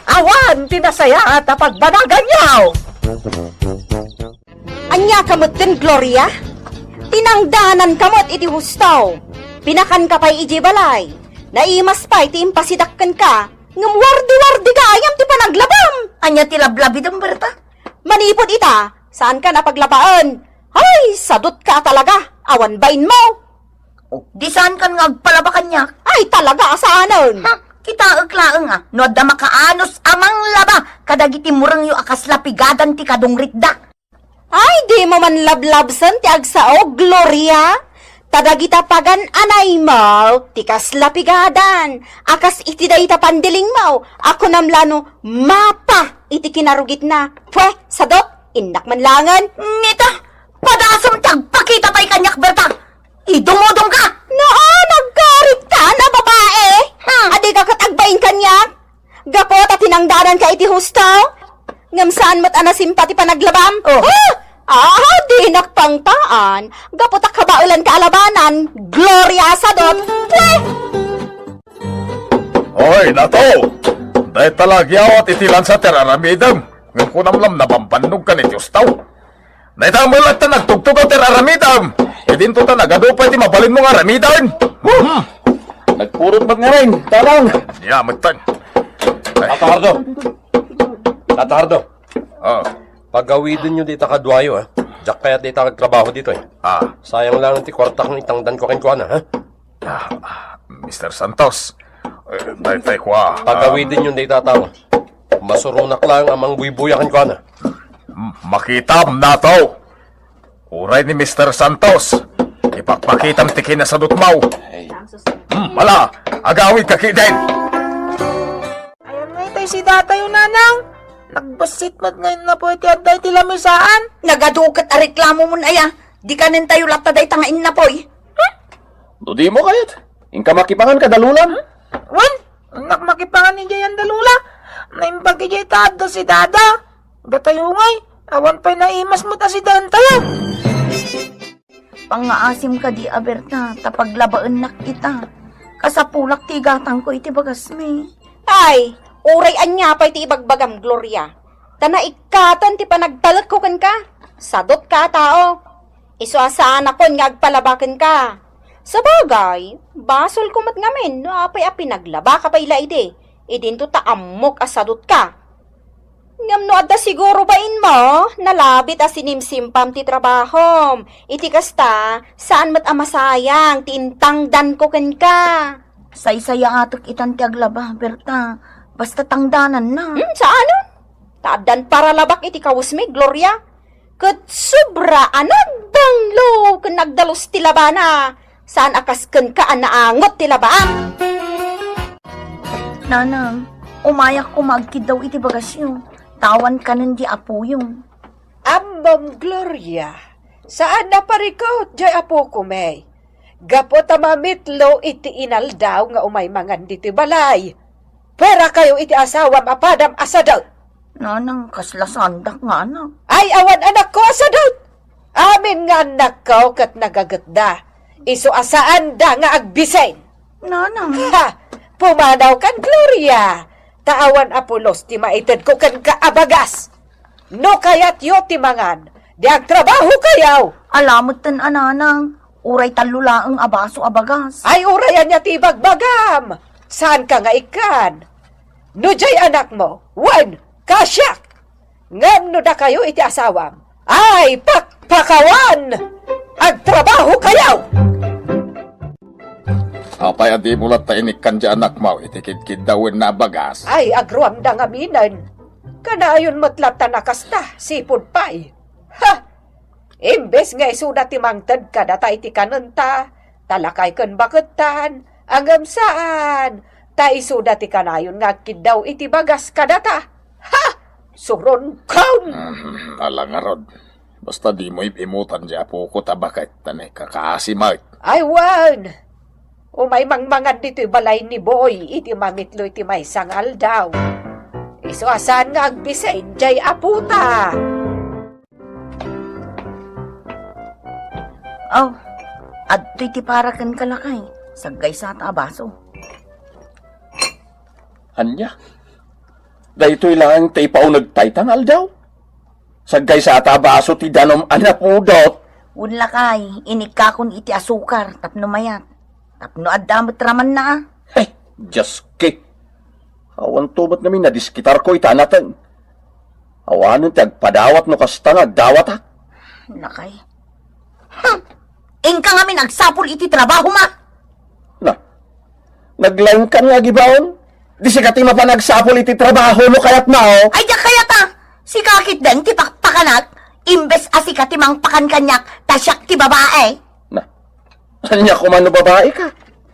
awan ti nasayaat a pagbanaganyo. Ania ka metten, Gloria? Tinangdanan ka met iti husto. Pinakan ka pay idiay balay. Naimas pay ti impasidak kenka, ngem wardi-wardi gayam ti panaglabam. Ania ti lablabidem, Berta? Manipud ita, saan ka napaglabaen. Ay, sadut ka talaga. Awan bain mo. Oh, di saan kan nga agpalaba kaniak? Ay, talaga a saanen. Ha? Kitaek laeng a, no adda makaanus a manglaba kadagiti murengyo a kasla pigadan ti kadungritda. Ay, dimo man lablabsen ti agsao, Gloria. Ta dagita pagan-anaymo ti kasla pigadan a kas iti dayta pandilingmo a kunam la no mapa iti kinarugitna. Pue, sadot, innak man langen. Ngita, padasem ti agpakita pay kaniak, Berta. Idumodom ka! Naan, nagkarit ka na babae! Hmm. Adi ka ket agbain kaniak? Gapu ta tinangdanan ka iti husto? Ngem saan met a nasimpa ti panaglabam? Oh. Huh? Ah, dinak pangtaan. Gapu ta kabaelan ka a labanan, Gloria Sadot. Pwe! Oy, Nato! Dayta la agyawat iti lansa ti ar-aramidem. Ngem kunam la no nabambannog ka iti husto. Dayta met latta nagtugtugaw ti ar-aramidem. Idinto ta nagadu pay ti mabalinmo nga aramiden. Hmm. Nagpurot met ngamin, Tatang. Ania metten. Ay. Tata Hardo. Tata Hardo. Ah. Pagawidenyo dayta kaduayo, ha? Diak kayat dayta agtrabaho ditoy. Ah. Sayang laeng ti kuartak nga itangdanko kenkuana, ha? Ah, ah, Mister Santos, eh, daytay kua, ah, pagawidenyo dayta a tao. Masuronak laeng a mangbuybuya kenkuana. M-, makitam, Nato. Uray ni Mister Santos, ipakpakitam ti kinasadutmo. Ay. Hmm, ala, agawidka ketdin. Ayan nga itay si Tatay, o Nanang. Nagbassit met nga innapo iti adda iti lamisaan. Nagadu ket a reklamomon aya. Di kanentayo latta dayta nga innapoy. No dimo kayat, inka makipangan kada Lolam. Wen, innak makipangan idiay anda Lola. Naimbag idiay ta adda si Dada. Datayo ngay, awan pay naimas met a si Dentayo. Pangngaasim kadi a Berta, ta paglabaennak ita. Kasapulak ti igatangko iti bagasmi. Ay, uray ania pay ti ibagbagam, Gloria. Ta naikkaten ti panagtalekko kenka. Sadotka a tao. Isu a saanakon nga agpalaba kenka. Sabagay, basolko met ngamin no apay a pinaglabaka pay la idi. Idinto ta ammok a sadotka. Ngem no adda siguro bainmo, nalabit a sinimsimpam ti trabahom. Iti kasta, saan met a masayang ti intangdanko kenka. Saysayaatek itan ti aglaba, Berta. Basta tangdananna. Hmm, saanen? Ta addan paralabak iti kawesmi, Gloria. Ket sobra a nagbanglo ken nagdalus ti labana. Saan a kas kenka a naangot ti labaam. Nanang, umayak koma agkiddaw iti bagasyo. Ta awan kanen di apoyo. Ammom, Gloria, saan a parikut diay apoko, May. Gapu ta mamitlo iti inaldaw nga umay mangan ditoy balay. Puerakayo iti asawam a padam a sadot. Nanang, kasla saandak nga anak. Ay, awan anakko a sadot. Amin nga annakko ket nagagetda. Isu a saanda nga agbisin. Nanang. Ha! Pumanaw kan Gloria. Ta awan a pulos ti maitedko kenka a bagas. No kayatyo ti mangan, di agtrabahokayo. Ala metten a nanang, uray tallo laeng a baso a bagas. Ay, uray ania ti ibagbagam? Saanka nga ikkan? No diay anakmo, wen, kasiak. Ngem no dakayo iti asawam, ay, pakpakawan! Agtrabahokayo! Apay a dimo latta inikkan diay anakmo iti kidkiddawenna a bagas? Ay, agruamda ngaminen. Kanayon met latta a kasta, sipud pay. Ha! Imbes nga isuda ti mangted kadata iti kanenta, ta lakay ken bakettan, ngem saan, ta isuda ti kanayon nga agkiddaw iti bagas kadata. Ha! Suronkon! Mhm, ala ngarud. Basta dimo ib-imutan diay apoko ta baket ta naikakasi met. Ay, wen! Umay mangmangan ditoy balay ni Boy iti mamitlo iti maysa nga aldaw. Isu a saan nga agbisin diay apota. Aw, adtoy ti para kenka, lakay. Saggaysata a baso. Ania? Daytoy laeng ti ipauneg tayta nga aldaw? Saggaysata a baso ti danum a napudot. Wen, lakay, inikkakon iti asukar tapno mayat. Tapno adda met ramanna, a. Hey, Dioski! Awanto met ngamin a diskitarko ita a nateng. Awanen ti agpadawat no kasta nga agdawatak. Lakay. Hmm. Inka ngamin agsapul iti trabahom, a. Na, naglaingkan nga agibaon? Di sika ti mapan agsapul iti trabaho no kayatmo? Ay, diak kayat, a. Sika ketdin ti pakpakanak. Imbes a sika ti mangpakan kaniak, ta siak ti babae. Na, ania koma no babae ka?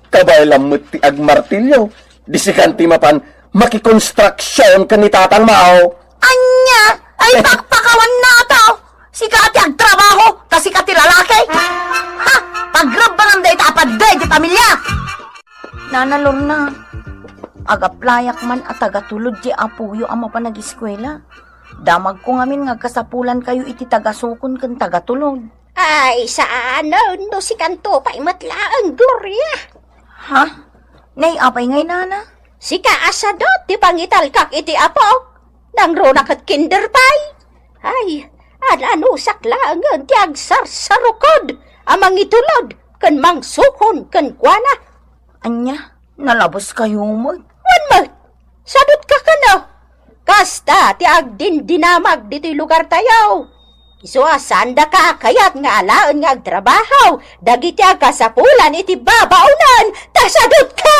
Kabay la met ti agmartilyo, di sikan ti mapan makikonstruksion ken ni tatang Mao. Ania? Ay, pakpakawan na to! Sika ti agtrabaho, ta sika ti lalaki! Ha? Pagrabbangan dayta a paddey ti pamilya! Nana Lorna, agaplayak man a tagatulod ti apoyo a mapan agiskuela. Damagko ngamin nga agkasapulan kayo iti tagasukon ken tagatulod. Ay, saanen no sikanto pay met laeng, Gloria. Ha? Nay, apay ngay, nana? Sika a sadot ti pangitalkak iti apok. Nangruna ket kinder pay. Ay, ananusak laengen ti agsarsarukod a mangitulod ken mangsukon kenkuana. Ania? Nalabes kayo met? Wen met. Sadot ka kano. Kasta ti agdindinamag ditoy lugartayo. Isu a saanda ka a kayat nga alaen nga agtrabaho dagiti agkasapulan iti babaonen, ta sadot ka!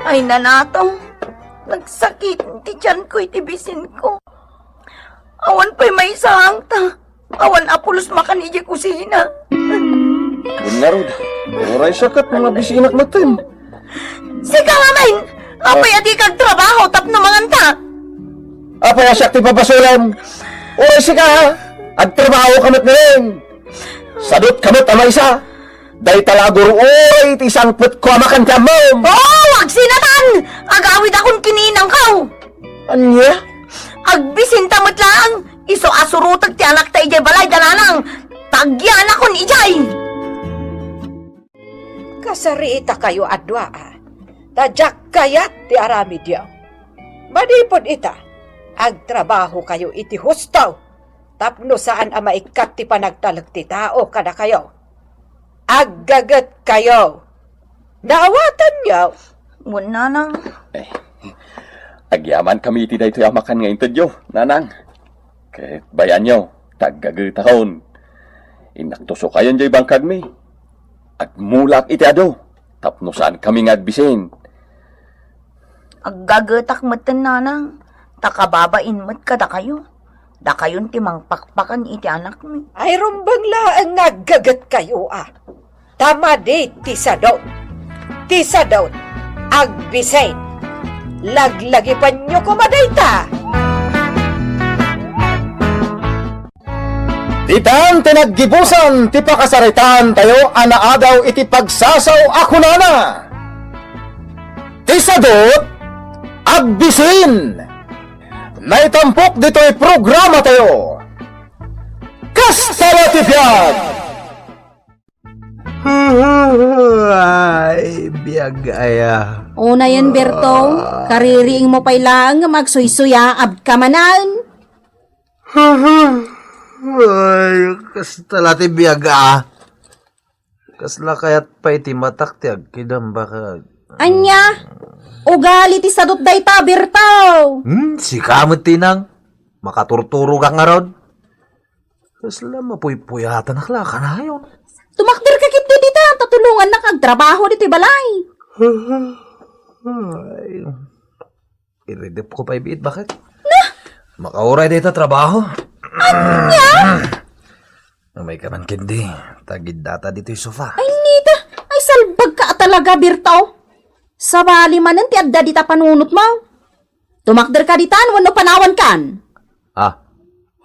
Ay, nanatong, nagsakit ti tiyan ko iti bisin ko. Awan pay maysa ta. Awan a pulos makan idiay kusina. Wen ngarud, uray siak ket mga bisinak metten. Sika ngamin, apay a dika agtrabaho tapno manganta? Apay a siak ti pabasolem? Uray sika, agtrabaho ka met ngamin. Sadot ka met a maysa. Dayta la a guru, uray ti sangpetko a makan ti ammom. Oo, agsinatan! Agawidakon ken ni inangko. Ania? Agbisinta met laeng, isu a suroteg ti anakta idiay balay da nanang, ta agyanakon idiay. Kasariitakayo a dua, a, ta diak kayat ti aramidyo. Manipud ita, agtrabahokayo iti husto tapno saan a maikkat ti panagtalek ti tao kadakayo. Aggagetkayo. Naawatanyo? Wen, nanang. Eh, agyamankami iti daytoy a makan nga intedyo, nanang. Ket bayanyo, ta aggagetakon. Innaktusokayon diay bangkagmi. Agmulak iti adu, tapno saankami nga agbisin. Aggagetak metten, nanang, ta kababain met kadakayo. Dakayon ti mangpakpakan iti anakmi. Ay, rumbeng laeng nga aggagetkayo, a. Ta madi ti sadot. Ti sadot, agbisin. Laglagipanyo koma dayta. Ditan ti naggibusan ti pakasaritaantayo a naadaw iti pagsasao a kunana, "Ti sadot, agbisin." Naitampok ditoy programatayo. Kasta la ti biag! Ay, biag aya. Unayen, Berto, kaririing mo pay laeng nga magsuysuyaab ka manen. Ay, kasta la ti biag, a. Kasla kayat pay ti matak ti agkidambakag. Ania? Ugali ti sadot dayta, Berto. Hmm, sika met, Tinang. Makaturturogak ngarud. Kasla mapuypuyatanak la kanayon. Tumakder ka ketdi dita, ta tulongannak agtrabaho ditoy balay. Ay. Iridep ko pay biit, baket. Na? Makauray dayta trabaho. Ania? Umay ka man ketdi, ta agiddata ditoy sofa. Ay, nita. Ay, salbag ka talaga, Berto. Sabali manen ti adda dita panunot mo. Tumakder ka ditan, wenno panawan kan? Ah.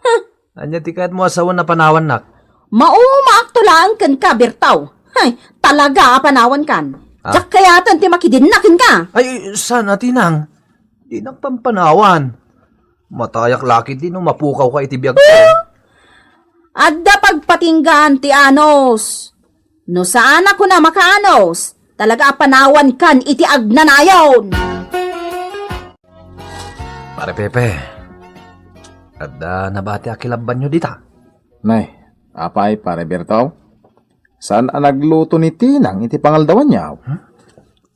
Huh. Ania ti kayat mo a sawen a panawannak? Maumaakto laeng kenka, Berto. Hay, talaga a panawan kan. Ah. Diak kayaten ti makidinna kenka. Ay, saan a, Tinang? Dinak pampanawan. Matayak la ketdi no mapukaw ka iti biagko. Adda pagpatinggaan ti anus. No saan a kuna makaanus, talaga a panawan kan iti agnanayon. Pare Pepe, adda nabati a kilabbanyo dita? Nay, apay, Pare Berto? Saan a nagluto ni Tinang iti pangaldawanyo? Hmm?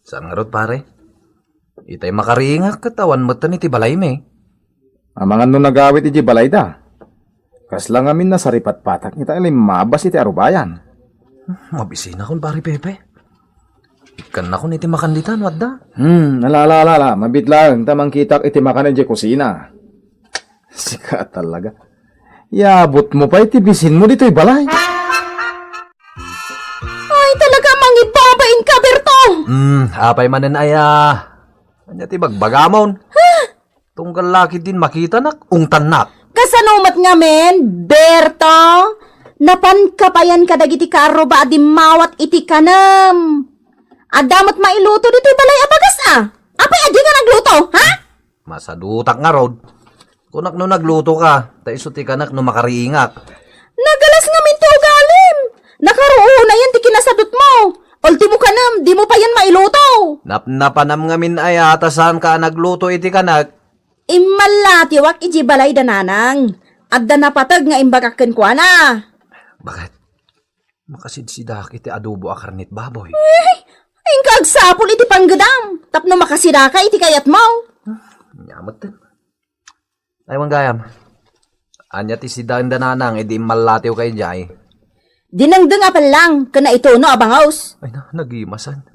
Saan ngarud, pare? Itay makariingak ket awan metten iti balaymi. Amangan no nagawid iti balayda. Kasla ngamin nasaripatpatak ita limmabas iti arubayan. Mabisinakon, Pare Pepe. Ikkannakon iti makan ditan, wadda. Hmm, ala, ala, ala, ala. Mabiit laeng ta mangkitak iti makan iti kusina. Sika talaga. Iabutmo pay ti bisinmo ditoy balay. Ay, talaga, mangibbabain ka, Berto! Hmm, apay manen aya? Ania ti bagbagamon? Tunggal la ketdin makitanak, ungtannak. Kasano met ngamin, Berto? Napanka payen kadagiti kaarruba a dimmawat iti kanem. Adda met mailuto ditoy balay a bagas, a? Apay a di nga nagluto, ha? Masadutak ngarud. Kunak no nagluto ka, ta isu ti kanak no makariingak. Nagalas ngamin ti ugalim. Nakaruonayan ti kinasadutmo. Ultimo kanem, dimo payen mailuto. Napnapanam ngamin aya ta saanka a nagluto iti kanak. Immallatiwak iti balay da nanang. Adda napateg nga imbagak kenkuana. Bakit? Makasidsidaak iti adobo a karnit baboy. Eh, inka agsapul iti panggedam, tapno makasidaka iti kayatmo. Nia metten. Ay, manggayam. Ania ti sidaen da nanang idi immallatiwka idiay? Dinengdeng a pellang, ken naituno a bangaws. Ay na, nagimasan.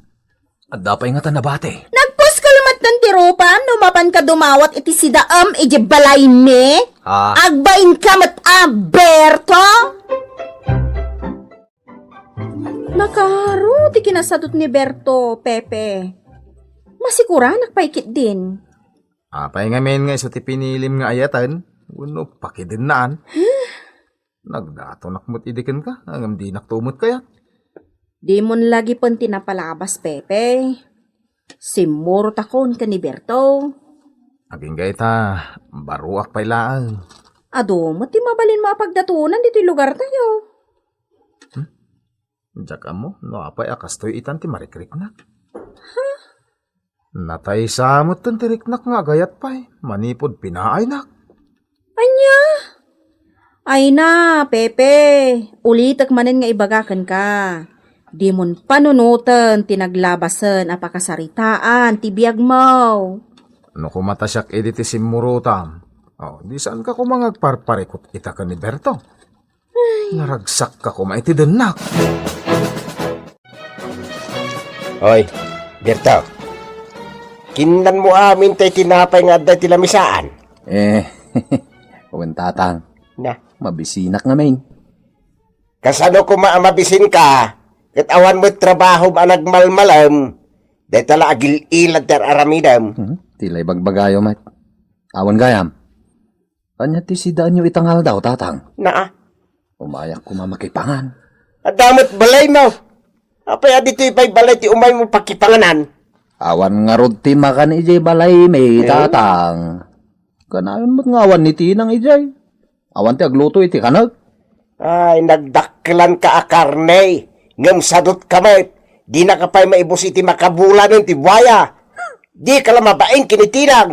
Adda pay ngata nabati. Nagpuskol metten ti rupam no mapanka dumawat iti sidaem iti balaymi. Ah. Agbainka met a, Berto? Nakaro ti kinasadut ni Berto, Pepe. Masikuranak pay ketdin. Apay ngamin nga isu ti pinilim nga ayaten? Wenno pakidennaan? Nagdatonak met idi kenka, ngem dinak to met kayat. Dimon lagipen ti napalabas, Pepe. Simmurotakon ken ni Berto. Agingga ita, baruak pay laeng. Adu met ti mabalinmo a pagdatonan ditoy lugartayo. Hmm? Diak ammo no apay a kastoy itan ti marikriknak. Nataysa metten ti riknak nga agayat pay manipud pinaaynak. Ania? Ay na, Pepe, ulitek manen nga ibaga kenka. Dimon panunoten ti naglabasen a pakasaritaan ti biagmo. No kumata siak idi ti simmurotam, oh, di saanka koma nga agparparikut ita ken ni Berto? Ay. Naragsakka koma iti dennak. Oy, Berto. Kinnanmo amin tay tinapay nga adda iti lamisaan? Eh, wen, tatang. Na? Mabisinak ngamin. Kasano koma a mabisinka, ket awan met trabahom a nagmalmalem, dayta la agil-ilad ti ar-aramidem? Hmm, ti la ibagbagayo met. Awan gayam. Ania ti sidaenyo ita nga aldaw, tatang? Naa. Umayak koma makipangan. Adda met balaymo. Apay a ditoy pay balay ti umaymo pakipanganan? Awan ngarud ti makan idiay balaymi, eh? Tatang. Kanayon met nga awan ni Tinang idiay. Awan ti agluto iti kanek. Ay, nagdakkelanka a karne, ngem sadutka met. Dinaka pay maibus iti makabulanen ti buaya. Dika la mabain ken ni Tinang.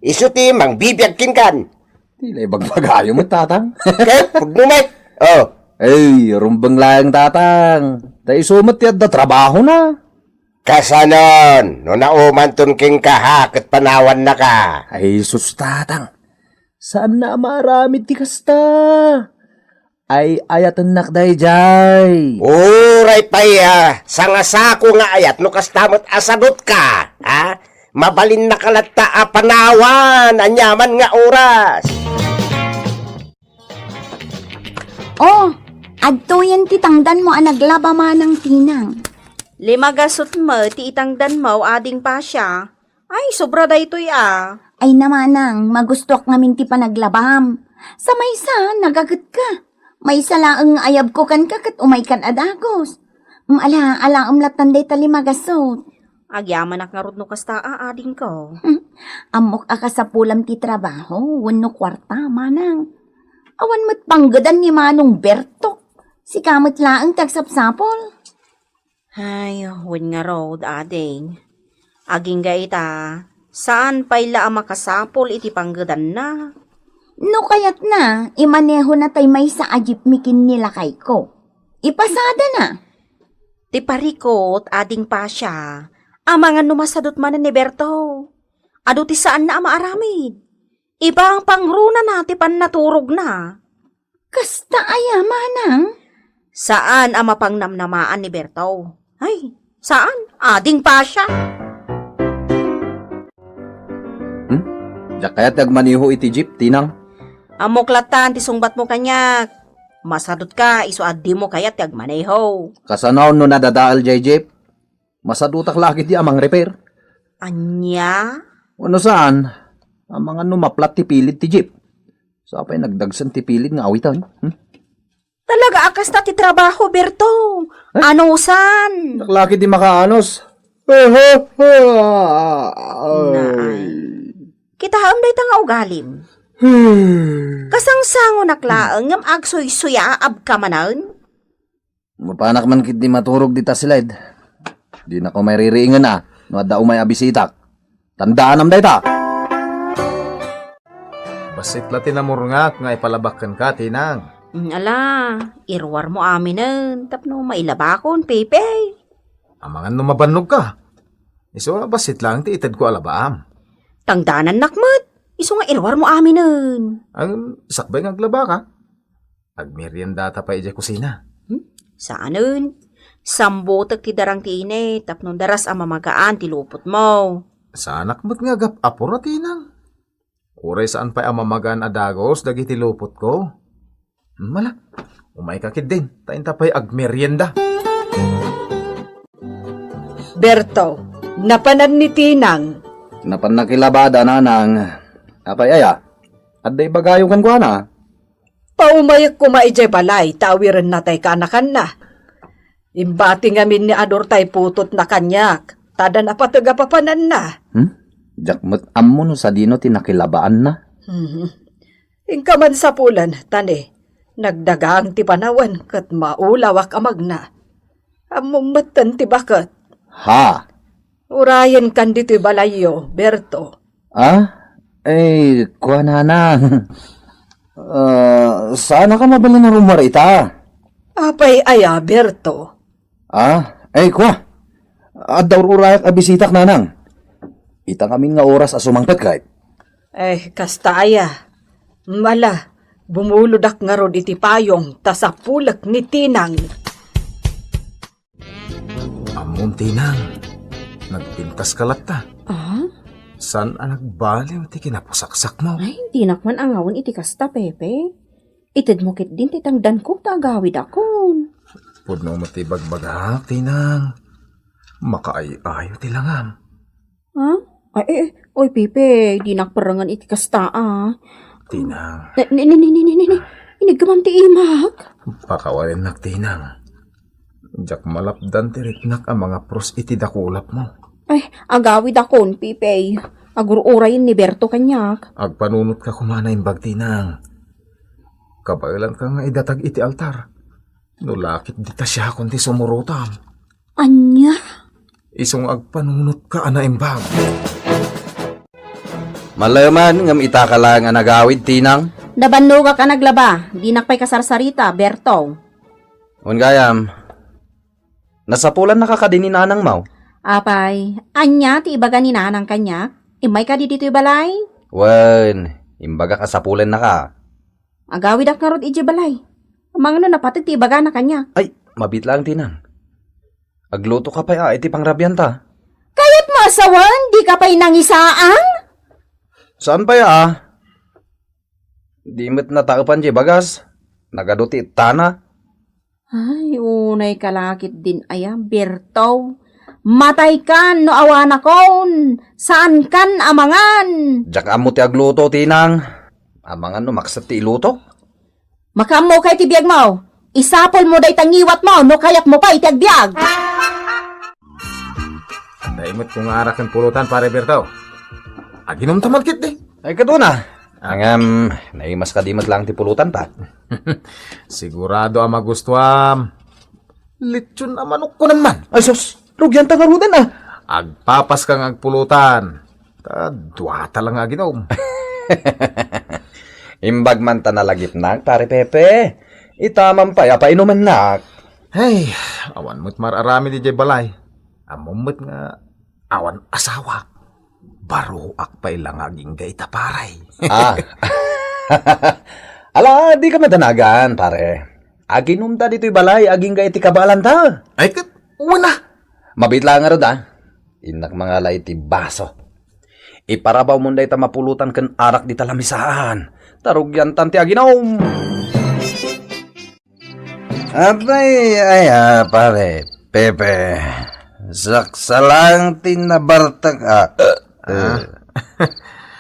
Isu ti mangbibiag kenkan. Ti la ibagbagayo met, tatang. Ket pudno met. Oh. Ay, rumbeng laeng, tatang. Ta isu met ti adda trabahona. Kasanon, no naumanton kenka ha, ket panawannaka. Ay, sus, tatang. Saanna a maaramid ti kasta. Ay, ayatennak daydiay. Uray pay, ah, sangasako nga ayat no kasta met a sadutka, ha? Mabalinnaka latta a panawan aniaman nga oras. Oh, adtoyen ti tangdanmo a naglaba manang, Tinang. Lima gasut met ti itangdanmo, Ading Pasha. Ay, sobra daytoy, ah. Ay na manang, magustuak ngamin ti panaglabam. Sa maysa, nagagetka. Maysa laeng nga ayabko kenka ket umaykan a dagus. Mm, ala, alaem lattan dayta lima gasut. Agyamanak ngarud no kasta a, adingko. Hmm, ammok a kasapulam ti trabaho wenno kuarta, manang. Awan met panggedan ni Manong Berto. Sika met laeng ti agsapsapul. Ay, wen ngarud, ading. Agingga ita, saan pay la a makasapul iti panggedanna. No kayatna, imanehona tay maysa a jeepney ken ni lakayko. Ipasadana. Ti parikut, Ading Pasha, amangan no masadut manen ni Berto. Adu ti saanna a maaramid. Ipangpangrunana ti pannaturogna. Kasta aya, manang? Saan a mapangnamnamaan ni Berto. Ay, saan? Ading Pasha. Hmm? Diak kayat ti agmaneho iti jeep, Tinang. Ammok latta ti sungbatmo kaniak. Masadutka isu a dimo kayat ti agmaneho. Kasano no nadadael jay jeep? Masadutak la ketdi a mangrepair. Ania? Wenno saan, amangan no maplat ti pilid ti jeep. Sapay nagdagsen ti pilid nga awiten. Hmm? Talaga a kasta ti trabaho, Berto. Eh? Anusan? Diak la ketdi makaanos. Ay. Naay. Kitaem dayta nga ugalim. Kasangsangonak laeng ngem agsuysuyaabka manen? Mapanak man ketdi maturog dita slide. Dinakon maririingen a no adda umay a bisitak. Tandaanam dayta. Bassit la ti namurngat nga ipalabak kenka, Tinang. Mm, ala, iruarmo aminen tapno mailabakon, Pepe. Amangan no mabannogka. Isu a bassit laeng ti itedko a labaam. Tangdanannak met. Isu nga iruarmo aminen. Ang sakbay nga aglabaka. Agmeriendata pay idiay kusina. Hmm? Saanen. Sambutek ti darang ti init tapno daras a mamagaan ti lupotmo. Saanak met nga agap-apura, Tinang. Uray saan pay a mamagaan a dagus dagiti lupotko. Mala, umayka ketdin, ta inta pay agmerienda. Berto, napanan ni Tinang. Napan nakilabada, Nanang. Apay aya? Adda ibagayo kenkuana? Paumayek koma idiay balay ta awirenna tay kaanakanna. Imbati ngamin ni Ador tay putotna kaniak, ta adda napateg a papananna. Hmm? Diak met ammo no sadino ti nakilabaanna. Mhm. Inka man sapulan, ta ne, nagdagang ti panawen ket maulawak a magna. Ammom metten ti baket. Ha? Urayenkan ditoy balayyo, Berto. Ah? Ay, kua, Nanang. Ah, saanka mabalin a rummuar ita? Apay aya, Berto? Ah? Ay, kua. Adda ur-urayak a bisitak, Nanang. Ita ngamin nga oras a sumangpet, kay. Eh, kasta aya. Mala, bumulodak ngarud iti payong ta sapulek ni Tinang. Ammom, Tinang, nagpintaska latta. Ah? Saan a nagbaliw ti kinapusaksakmo? Ay, dinak man angawen iti kasta, Pepe. Itedmo ketdin ti tangdanko ta agawidakon. Pudno met ti bagbagak, Tinang. Makaay-ayo ti langam. Ha? Ay, eh, eh. Oy, Pepe, dinak perrengen iti kasta, ah. Tinang. Ne, ne, ne, ne, ne, ne, ne. Iniggamam ti imak. Pakawalennak, Tinang. Diak malapdan ti riknak a mangapros iti dakulapmo. Ay, agawidakon, Pepe. Agur-urayen ni Berto kaniak. Agpanunotka koma a naimbag, Tinang. Kabaelanka nga idatag iti altar. No la ket dita siakon ti sumurotam. Ania? Isu nga agpanunotka a naimbag. Maleman ngem itaka laeng a nagawid, Tinang. Nabannogak a naglaba, dinak pay kasarsarita, Berto. Wen gayam, nasapulannaka kadi ni nanangmo? Apay, ania ti ibaga ni nanang kaniak? Immayka di ditoy balay? Wen, imbagak a sapulannaka. Agawidak ngarud idiay balay. Amangan no napateg ti ibagana kaniak. Ay, mabiit laeng, Tinang. Aglutoka pay a iti pangrabianta. Kayatmo a sawen, dika pay nangisaang? Saan pay a? Di met nataepan diay bagas. Nagadu ti ettana. Ay, unayka la ketdin aya, Berto. Mataykan no awanakon, saankan a mangan. Diak ammo ti agluto, Tinang. Amangan no makset ti iluto. Makaammoka iti biagmo. Isapulmo dayta ngiwatmo no kayatmo pay ti agbiag. Daymet ko nga arak ken pulutan, Pare Berto. Aginumta man ketdi. Ay, kaduna. Ah. Ngem, naimaska di met laeng ti pulutanta. Sigurado a magustuam. Lechon a manok ko naman. Ay, sus, rugianta ngaruden, ah. Agpapaska nga agpulutan. Ta duata lang nga aginom. Imbag man ta nalagipnak, Pare Pepe. Ita man pay a painumennak. Hey, awan met mar-aramid idiay balay. Ammom met nga awan asawa. Baroak pay la nga agingga ita, pare. Ah. Ala, dika madanagan, pare. Aginumta ditoy balay agingga iti kabaelanta. Ay, ket, wen a. Mabiit laeng ngarud, ah. Innak mangala iti baso. Iparabawmon dayta mapulutan ken arak dita lamisaan. ta rugiantan ti aginum. Apay, ay, ah, pare, Pepe, saksa lang ti nabartek, ah. Ah. Eh.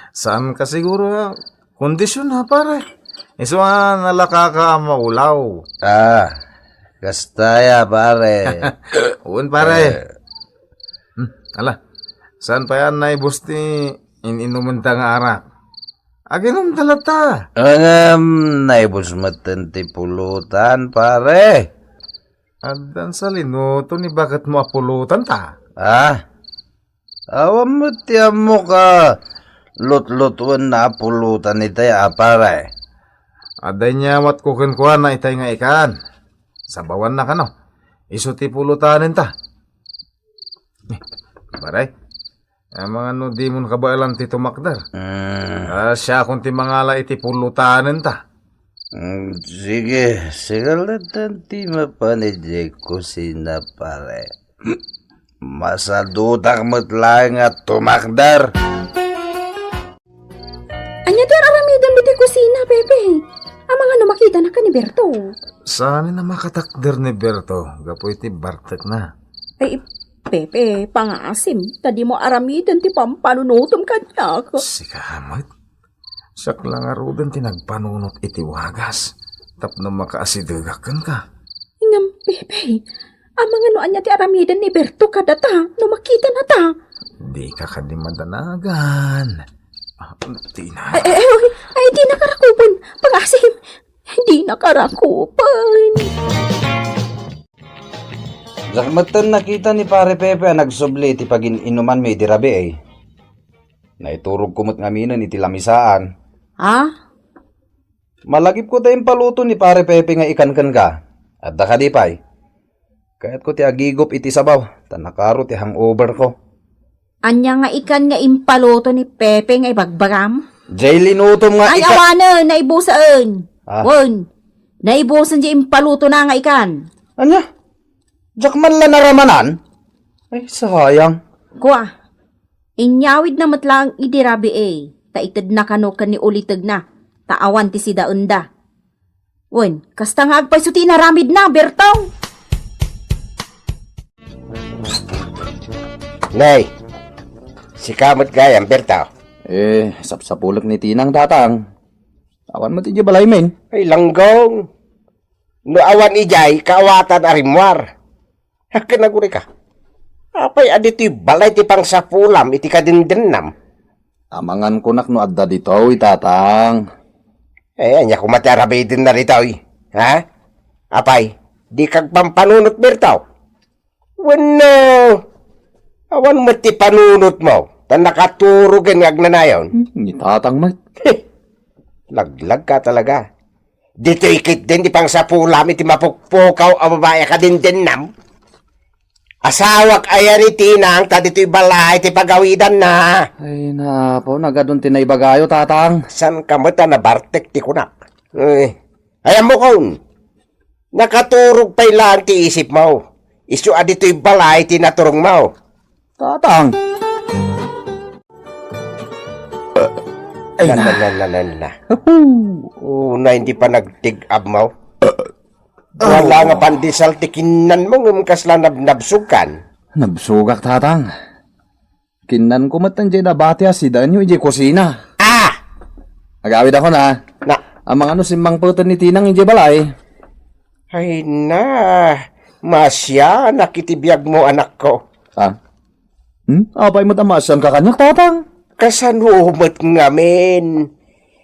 Saan ka siguro, ah, kondisyon, ha, pare? Isu a nalakaka a maulaw. Ah, kasta ya, pare. Wen, pare. Eh. Hmm, ala, saan pay a naibus ti in-inumenta nga arak? Aginumta latta. Ngem, naibus metten ti pulutan, pare. Addan sa linuto ni baketmo a pulutan ta? Ah? Awan met ti ammok a lutlutuenna a pulutan itay a, pare. Adda inyawatko kenkuana itay nga ikan. Sabawanna kano. Isu ti pulutanen ta. Eh, pare, amangan no dimon kabaelan ti tumakder. Mm. Ah, siakon ti mangala iti pulutanen ta. Mm, sige, sige latta ti mapan idiay kusina, pare. Masadutak met laeng a tumakder. Ania ti ar-aramidem iti kusina, Pepe? Amangan no makitanaka ni Berto. Saan a makatakder ni Berto gapu iti bartekna? Ay, Pepe, pangasim, ta dimo aramiden ti pampanunotem kaniak. Sika met. Siak la ngaruden ti nagpanunot iti wagas tapno makaasidegak kenka. Ngem, Pepe, amangan no ania ti aramiden ni Berto kadata no makitanata? Dika kadi madanagan. Ah, Tina. Ay, ay, ay, ay, dinaka rakupen. Pangasim, dinaka rakupen. Diak metten nakita ni Pare Pepe a nagsubli iti pagin-inumanmi idi rabii. Naiturogko met ngaminen iti lamisaan. Ha? Malagipko ta impaluto ni Pare Pepe nga ikan kenka. Adda kadi pay? Kayatko ti agigup iti sabaw, ta nakaro ti hangoverko. Ania nga ikan nga impaluto ni Pepe nga ibagbagam? Jay linutom nga Ay, ikan. Awanen, naibusen. Ah. Wen, naibusen di impalutona nga ikan. Ania? Diak man la naramanan? Ay, sayang. Kua, inyawidna met laeng idi rabii, ta itedna kano ken ni ulitegna, ta awan ti sidaenda. Wen, kasta nga agpayso ti inaramidna, Berto? Nay, sika met gayam, Berto. Eh, sapsapulek ni Tinang, Tatang. Awan met idiay balay, men. Ay, langgong. No awan idiay, kaawatan a rimmuar. Ket nagurika. Apay a ditoy balay ti pangsapulam iti kadendennam? Amangan kunak no adda ditoy, Tatang. Eh, ania koma ti arabidenna ditoy? Ha? Apay, dika agpampanunot, Berto? Wenno, awan met ti panunotmo, ta nakaturogen nga agnanayon. Hmm, ni Tatang met. Laglagka talaga. Ditoy ketdin ti pangsapulam iti mapukpukaw a babai a kadendennam. Asawak aya ni Tinang ta ditoy balay ti pagawidanna. Ay, napo, nagadun ti naibagayo, Tatang. Saan ka met a nabartek ti kunak? Eh, ay, ammokon. Nakaturog pay laeng ti isipmo. Isu a ditoy balay ti naturongmo. Tatang. Ay, na, na, na, na, na, na. Una, hindi pa nagtig-up mo. Wala nga pandesal ti kinnanmo, ngem kasla nab-, nabsugkan. Nabsugak, Tatang. Kinnanko met diay nabati a sidaenyo idiay kusina. Ah! Agawidakon, na. Na. Amangan no simmangpeten ni Tinang idiay balay. Ay na, masianak iti biagmo, anakko. Ah? Hmm? Apay met a masianka kaniak, Tatang? Kasano met ngamin?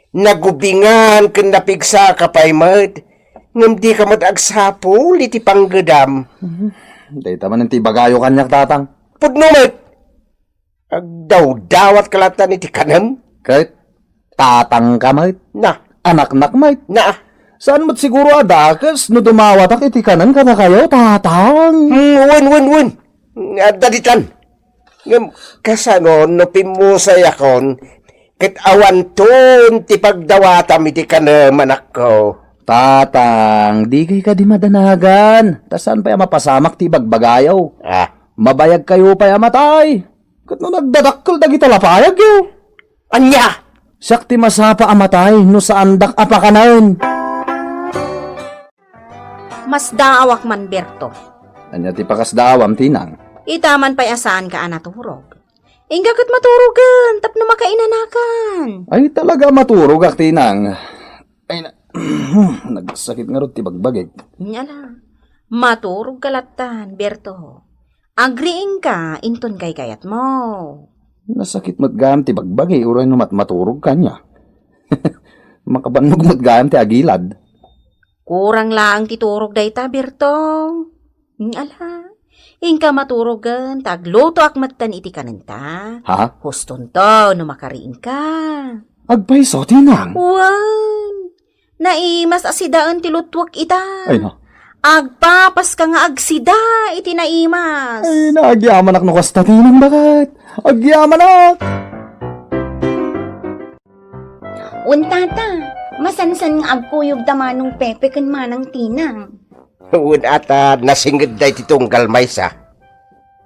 Nagubingan ken napigsaka pay met, ngem dika met agsapul iti panggedam. Hmm, dayta manen ti ibagayo kaniak, Tatang. Pudno met! Agdawdawatka latta iti kanem? Ket tatangka met. Na. Anaknak met. Na. Saan met siguro a dakes no dumawatak iti kanen kadakayo, Tatang? Hmm, wen, wen, wen. Adda ditan. Ngem, kasano no pimmusayakon ket awanton ti pagdawatam iti kanem, anakko? Tatang, dikay kadi madanagan. Ta saan pay a mapasamak ti ibagbagayo? Ah. Mabayagkayo pay a matay. Ket no nagdadakkel dagiti lapayagyo. Ania? Siak ti masapa a matay no saandak a pakanen. Masdaawak man, Berto. Ania ti pakasdaawam, Tinang? Ita man pay a saanka a naturog. Inka ket maturogen tapno makainanakan. Ay, talaga maturogak, Tinang. Ay, na-, nagsakit ngarud ti bagbagik. Nya la, maturogka lattan, Berto. Agriingka inton kaykayatmo. Nasakit met gayam ti bagbagi, uray no matmaturog kaniak. Makabannog met gayam ti agilad. Kurang laeng ti turog dayta, Berto. Ala, inka maturogen, ta aglutoak metten iti kanenta. Ha? Hustonto no makariingka. Agpayso, Tinang. Wen, naimas a sidaen ti lutwek ita. Ay, no. Agpapaska nga agsida iti naimas. Ay, nagyamanak no kasta, Tinang, baket. Agyamanak. Wen, tata, masansan nga agkuyogda Manong Pepe ken Manang Tinang. Wen, ata, nasingedda iti tunggal maysa.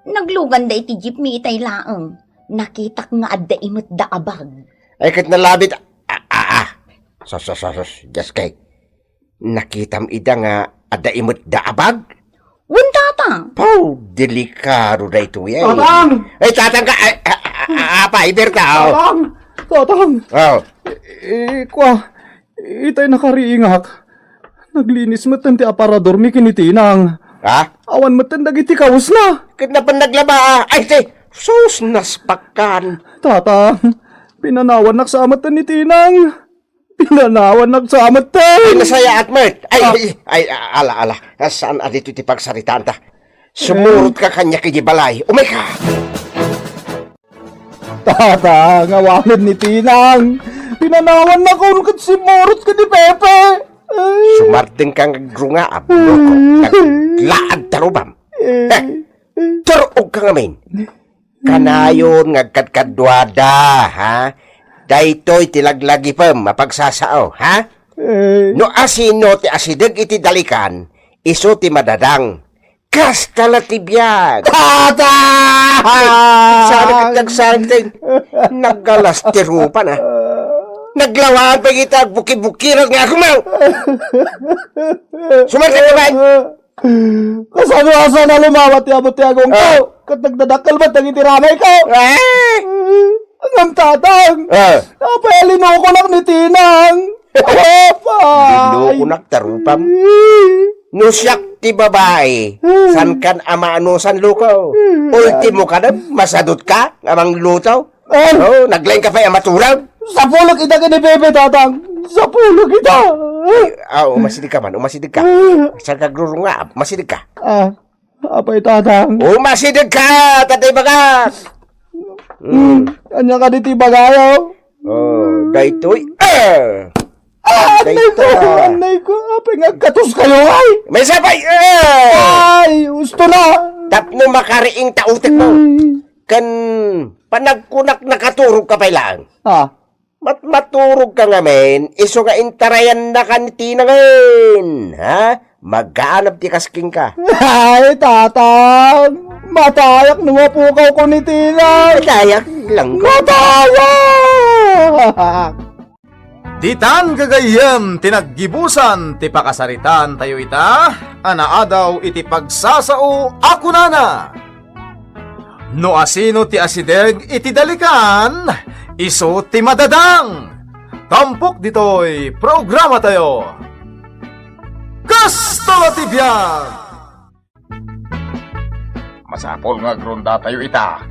Nagluganda iti jeepmi itay laeng. Nakitak nga adda imetda a bag. Ay, ket nalabit. Ah, ah, ah. Sus, sus, sus, sus. Dios kay. Nakitam ida nga adda imetda a bag? Wen, tata. Paw, delikado daytoy, ay. Tatang! Ay, tatang ka, ay, a, a, a, apay, Berta, oh. Tatang! Tatang! Oh. Eh, kua, itay nakariingak. Naglinis metten ti aparadormi ken ni Tinang. Ha? Awan metten dagiti kawesna. Ket napan naglaba, ah. Ay, ti, sus, naspakkan. Tatang, pinanawannak sa metten ni Tinang. Pinanawannak sa amat, tay! Ay, nasayaat met. Ay, Ah. ay, ay, ala, ala. Saan a dito ti pagsaritaanta? Sumurot ka kanya kay di balay. Umay ka! Tata, nga awanen ni Tinang. Pinanawannak ket sumurot ka ni Pepe. Ay. Sumardeng ka nga agrungaab, loko. Naglaad tarubam. Eh. Eh, turog ka ngamin. Kanayon nga agkadkaduada, ha? Daytoy ti laglagipem a pagsasao, ha? Eh. No asino ti asideg iti dalikan, isu ti madadang. Kasta la ti biag. Tata! Sana ket nagsarig ti naggalas ti rupa na. Naglawaan pa kita agbuki-bukiran nga agmaw. Sumarte ka ba? Kasano a saan a lumawa ti amo ti agongko? Ah. Ket nagdadakkel met dagiti ramayko. Ah! Ngem, tatang, Ah. apay a linukonak ni Tinang? Apay! Linukonak tarupam? No siak ti babai, saan kan a maanusan luko? Ultimo ka na, masadot ka nga mangluto? Ay! Oh, naglaing ka pay a maturog? Sapulok ita ken ni Pepe, tatang. Sapulok ita. Ay, ah, umasideg ka man, umasideg ka. Ah. Saan ka agrurungaab? Umasideg ka. Ah, apay, tatang? Umasideg ka, tatay bagak. Hmm, ania kadi ti bagayo? Oh, daytoy. Ah! Ah, annay ko, Dayta. annay ko. Apay nga agkatos kayo, ay? May sabay, eh! Ay, gusto na. Tapno makariing ta utek mo. Ay. Ken panagkunak nakaturog ka pay laeng. Ah. Mat-, maturog ka ngamin, isu nga intarayan na ka ni Tinangen, ha? Magaanap ti kasking ka. Ay, tatang, matayak no mapukaw ko ni Tinang. Matayak lang ko. Matayak! Ditan gagayyem ti naggibusan ti pakasaritaan tayo ita, a naadaw iti pagsasao a kunana, "No asino ti asideg iti dalikan, isu ti madadang." Tampok ditoy programa tayo. Kasta la ti biag! Masapul nga agrondatayo ita.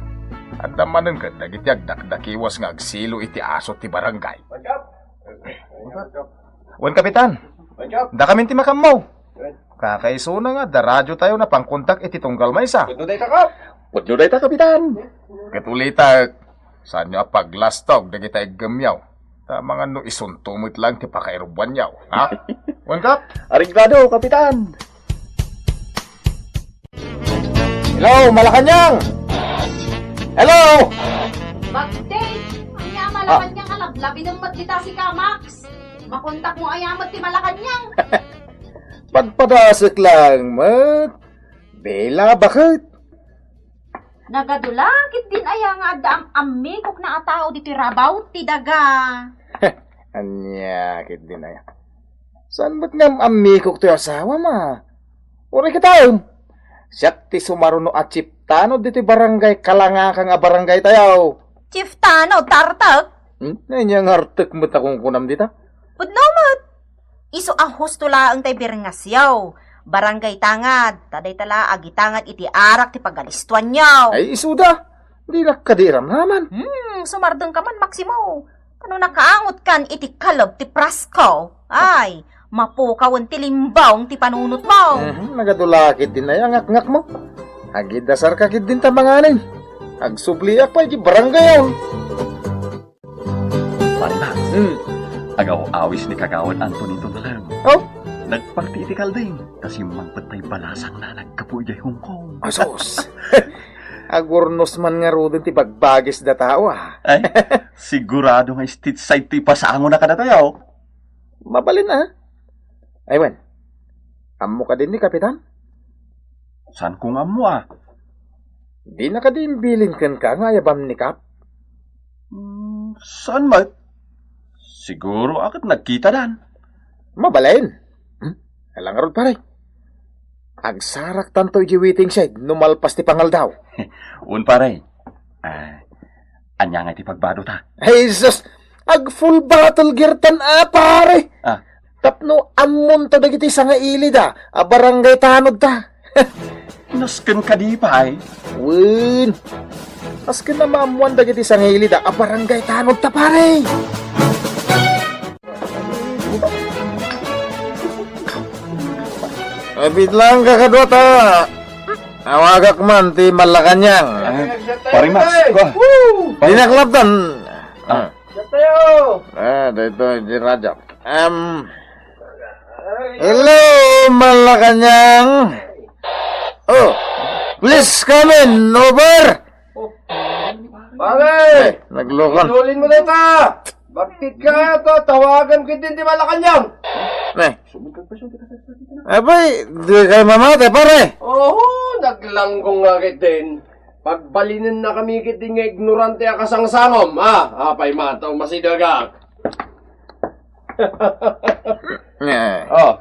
Adda manen ket dagiti agdakdakiwas nga agsilo iti aso ti barangay. Wen, Kapitan. Dakamin ti makammo. Kakaisuna nga adda radiotayo napangkontak iti tunggal maysa. Pudno dayta, Kap. Pudno dayta, Kapitan. Ket ulitek, saanyo a paglastog dagiti iggemyo. Ta mangan no isunto met laeng ti pakairubuanyo, ha? Wen, Kap? Areglado, Kapitan. Hello, Malacañang! Hello! Bagdeng! Ania, Malacañang, Ah. Lablabiden met dita si Kamax. Makontak mo aya met ti Malacañang. Padpadasek laeng met. Bella, baket? Nagadula ketdin aya nga adda am-ammikokna a tao ditoy rabaw ti daga. Ania ketdin aya? Saan met nga am-ammikok toy asawam a? Uray kitaem. Siak ti sumaruno a chief tanod ditoy barangay kalangakan a barangay tayo. Chief tanod, tartek? Hmm? Ania nga artek met a kunkunam dita? Pudno met. Isu a husto laeng tay birngasyo. Barangay tangad, ta dayta la agitangad iti arak ti pagalistuanyo. Ay, isuda. Dinak kadi iramraman. Hmm, sumardengka man, Maximo. Ano nakaangotkan iti kaleb ti prasko? Ay, mapukawen ti limbong ti panunotmo. Mhm, nagadula ketdin aya ngakngakmo. Agidasarka ketdin ta manganen. Agsubliak pay iti barangayon. Pare Max, Hmm. Agaw-awis ni Kagawad Antonito Dalam. Oh? Nagparti iti kalding, ta simmangpet tay balasangna naggapu idiay Hong Kong. Asos! Agurnos man ngaruden ti bagbagisda tao, ah. Ay, sigurado nga street side ti ipasangona kadatayo. Mabalin, ah. Ay, wen. Ammo kadin ni Kapitan? Saan ko nga ammo, ah? Dina kadi imbilin kenka nga ayabam ni Kap? Hmm, saan met? Siguro a ket nagkitadan. Mabalin. Hmm? Ala ngarud, pare. Agsaraktanto iti waiting shed no malpas ti pangaldaw. Un, pare. Ah, ania nga iti pagbadota? Jesus! Ag full battle gear tan a, pare! Ah. Tapno ammonto dagiti sangailida a barangay tanodta. Nasken kadi pay? Wen. Nasken a maammoan dagiti sangailida a barangay tanodta, pare! Abit lang kakadwata. Awagak man ti Malacañang. Ah, pare Max, kua. Dinak lapdan. Ah. Tayo! Ah, dito, di radyo. Um, hello, Malacañang. Oh, please come in, over. Pare! Eh, naglukon. Idulin mo na ta! Bakit ka ito? Tawagan ko din di Malacañang. Eh. Abay, di kayo mamate, pare. Oo, naglanggong nga ket din. Pagbalinen na kami ket din nga ignorante a kasangsangom, ha? Apay mataw masidagak. Eh. Oh.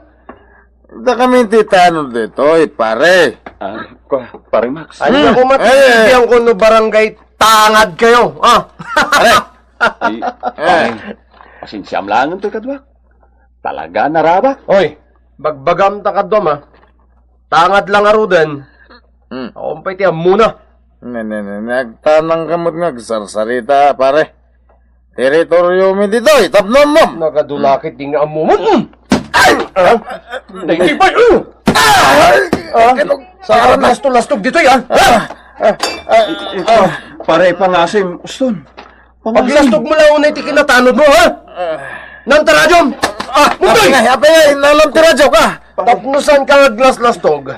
Da kami ti tanod ditoy, pare. Ah, kwa, pare Max. Anya Hmm. ko matigidian Eh. ko no barangay tangad kayo, ha? Pare. Di, Eh. pare. Pasensiam langen toy kaduak. Talaga, narabak. Oy, bagbagam ta kaduam, ha? Tangad lang aruden. Hmm. Awan pay ti ammona. Ne, ne, ne, ne, agtanang ka met nga agsarsarita, pare. Teritoryo mi ditoy, tapno ammom. Nagadulakit di nga ammom. Mm. Ay! Ah! Daydi pay, uh! Ah! Ah! Sa lastog-lastog ditoy, ah! Ah! Ah! Ah! Pare, pangasim, uston. Pangasim. Paglastog mo lang unay ti kinatanod mo, ha? Ah. Nanta radyom! Ah! Muntoy! Apay ngay, apay ngay, nalam ti radyo ka! Tapno saan ka aglaslastog?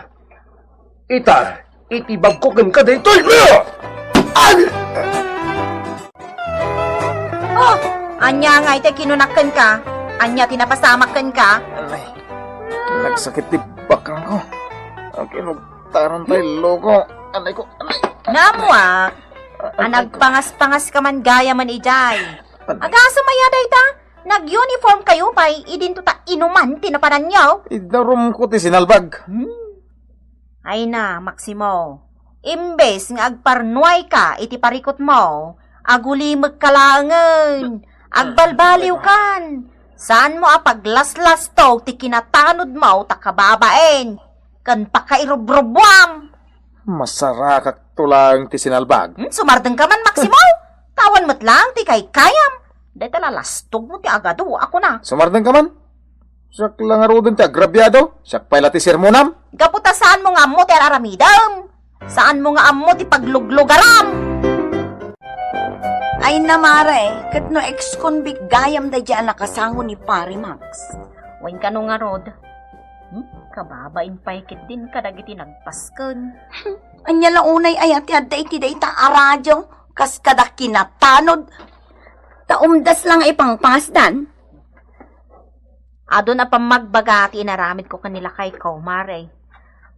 Ita, itibagko kenka daytoy. Ay! Oh, ania nga iti kinunak kenka? Ania ti napasamak kenka? Anay, nagsakit ti bakangko. Ang kinugtaran tayo, loko. Anay ko, anay. Namuak, a nagpangas-pangas ka man gayam idiay. Anay. Agasem aya dayta? Nag-uniform kayo pay, idinto ta inuman ti napananyo. Idarumko ti sinalbag. Hmm. Ay na, Maximo, imbes nga agparnuay ka iti parikutmo, agulimek ka laengen, agbalbaliw kan. Saan mo a paglaslastog ti kinatanod mo ta kababain ken pakairubrubuam. Masarakak to laeng ti sinalbag. Hmm, sumardeng ka man, Maximo. Tawan met laeng ti kaykayam. Dayta lalastog mo ti agadu, ako na. Sumardeng ka man. Siak la ngaruden ti agrabiado, siak pay la ti sermonam. Gapu ta saan mo nga ammo ti ar-aramidem. Saan mo nga ammo ti pagluglugaram. Ay na, mare, ket no ex-convict gayam daydiay a nakasango ni Pare Max. Wen kano ngarud? Hmm? Kababain pay ketdin kadagiti nagpasken. Ania la unay aya ti adda iti dayta a radyo? Kas kada kinatanod. Ta umdas la nga ipangpasdan. Adun a pammagbaga ti inaramidko ken ni lakayko, mare.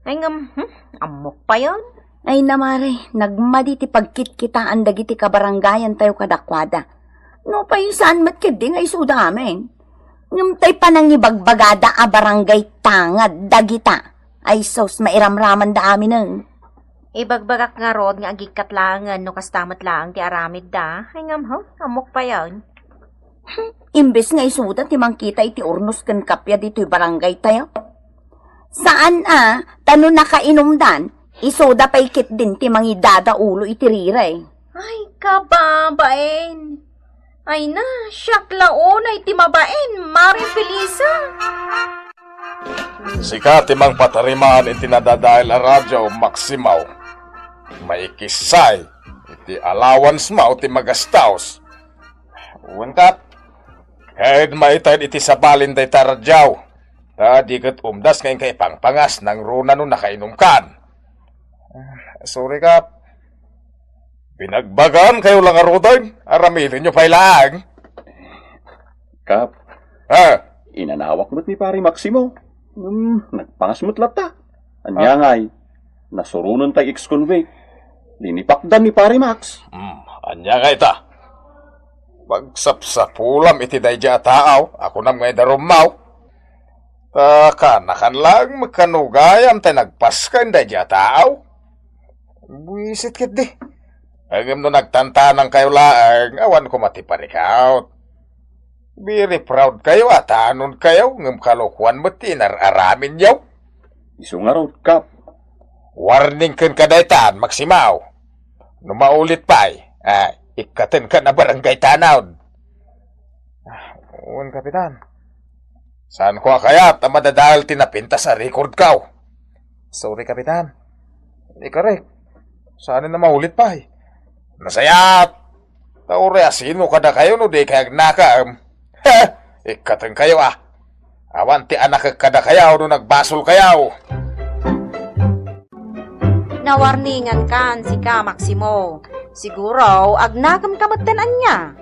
Ay ngem, hmm, ammok payen. Ay, namare, nagmadi ti pagkitkitaan dagiti kabarangayantayo kadakuada. Nupay saan met ketdi nga isuda amin. Ngem tay panangibagbagada a barangay tangad dagita. Ay sus, mairamramanda aminen. Ibagbagak ngarud nga agikkat laengen no kasta met laeng ti aramidda. Ay ngem, huh, ammok payen. Hmm, imbes nga isuda ti mangkita iti urnos ken kappia ditoy barangay tayo. Saan a, ta no nakainumdan, isuda pay ketdin ti mangidada ulo iti riray. Ay, kababain! Ay na, siak la unay ti mabain, Mare Felisa! Sika ti mangpatariman iti nadadael a radio, Maximo. Maikissay iti allowance mo ti magastaos. Wen, Kap, kaed maited iti sabalin dayta radio. Ta di ket umdas nga inka ipangpangas nangruna no nakainumkan. Ah, sorry, Kap. Binagbagaankayo la ngaruden, aramidenyo pay laeng. Kap, ah, inanawak met ni Pari Maximo. Hmm, nagpangas met latta. Ania ngay, nasuronen tay ex-convict. Linipakdan ni Pari Max. Hmm, ania ngay ta? Pagsapsapulam iti daydi a taaw, a kunam nga idarummaw. Ta kanakan laeng met kano gayam tay nagpasken daydi a taaw. Buisit ketdi. Ngem no nagtantanangkayo laeng, awan koma ti panikaw. Very proud kayo a tanonkayo, ngem kalokuan met ti inar-araminyo. Isu ngarud, Kap. Warning kenka daytan, Maximo. No maulit pay, ah, ikkatenka a barangay tanod. Ah, wen, Kapitan. Saanko a kayat a madadael ti napintas a recordko. Sorry, Kapitan. Ikarek. Saan a maulit pay. Nasayaat. Ta uray asino kadakayo no di kay agnakem. Heh! Ikkatenkayo a. Awan ti anakek kadakayo no nagbasolkayo. Nawarningankan sika, Maximo. Siguro, agnakemka metten ania.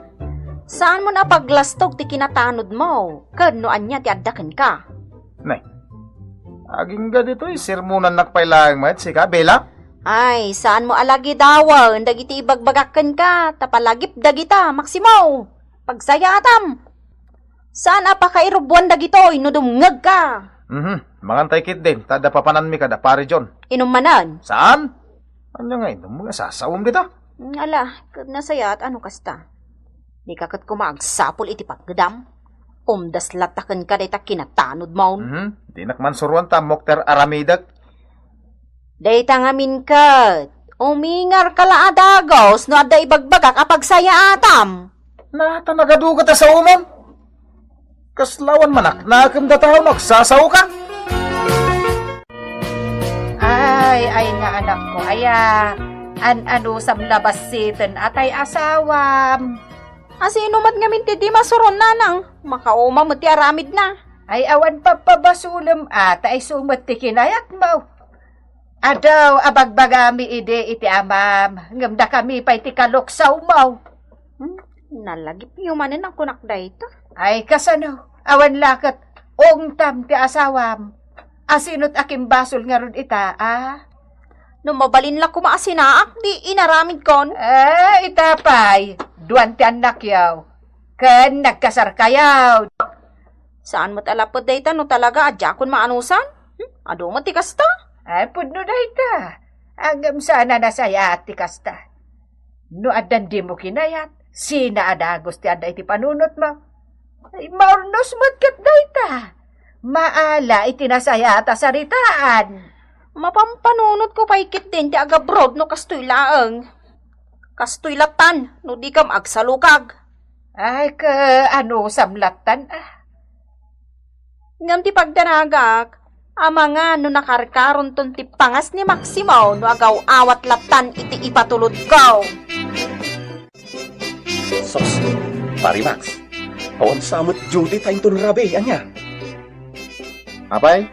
Saanmon a paglastog ti kinatanodmo, ken no ania ti adda kenka. Nay, agingga ditoy, sermonannak pay laeng met sika, Bella? Ay, saanmo a lagidawen dagiti ibagbagak kenka, ta palagip dagita, Maximo. Pagsayaatam. Saan a pakairubbuan dagitoy no dumngegka. Mhm. Mangantay ketdin, ta adda papananmi kada Pari John. Inum manen? Saan? Ania nga inum nga sasawem dita? Mm, ala, ket nasayaat a no kasta. Dika ket koma agsapul iti pagdam. Umdas latta kenka dayta kinatanodmon. Mhm. Dinak man suroan ta ammok ti ar-aramidek. Dayta ngamin ket, umingarka la a dagus no adda ibagbagak a pagsayaatam. Na, ta nagadugat a saomon. Kasla awan manaknakem dataw no agsasaoka. Ay, ay nga anakko, aya, an-anusam la bassiten a tay asawam. Asino met ngamin ti di masuron, nanang? Makauma met ti aramidna. Ay, awan papabasolem a, ta isu met ti kinayatmo. Adu a bagbagami idi iti amam, ngem dakami pay ti kaluksawmo. Hmm, nalagipyo manen a kunak dayta. Ay, kasano? Awan la ket ungtam ti asawam. Asino't a kimbasol ngarud ita, a? No mabalin la koma a sinaak, di inaramidkon. Eh, ita pay, duan ti annakyo. Ken nagkasarkayo. Saan met a lapud dayta no talaga a diakon maanusan? Hmm? Adu met ti kasta? Ay, pudno dayta. Ngem saan a nasayaat ti kasta. No addan dimo kinayat, sina a dagus ti adda iti panunotmo? Ay, maurnos met ket dayta. Maala iti nasayaat a saritaan. Mapampanunotko pay ketdin ti agabroad no kastoy laeng. Kastoy lattan, no dikam agsalukag. Ay, kaanusam lattan, a? Ngem ti pagdanagak, amangan no nakarkaronton ti pangas ni Maximo no agaw-awat lattan iti ipatulodko. Sus, Pari Max, awan sa met duty ta inton rabii, ania? Apay?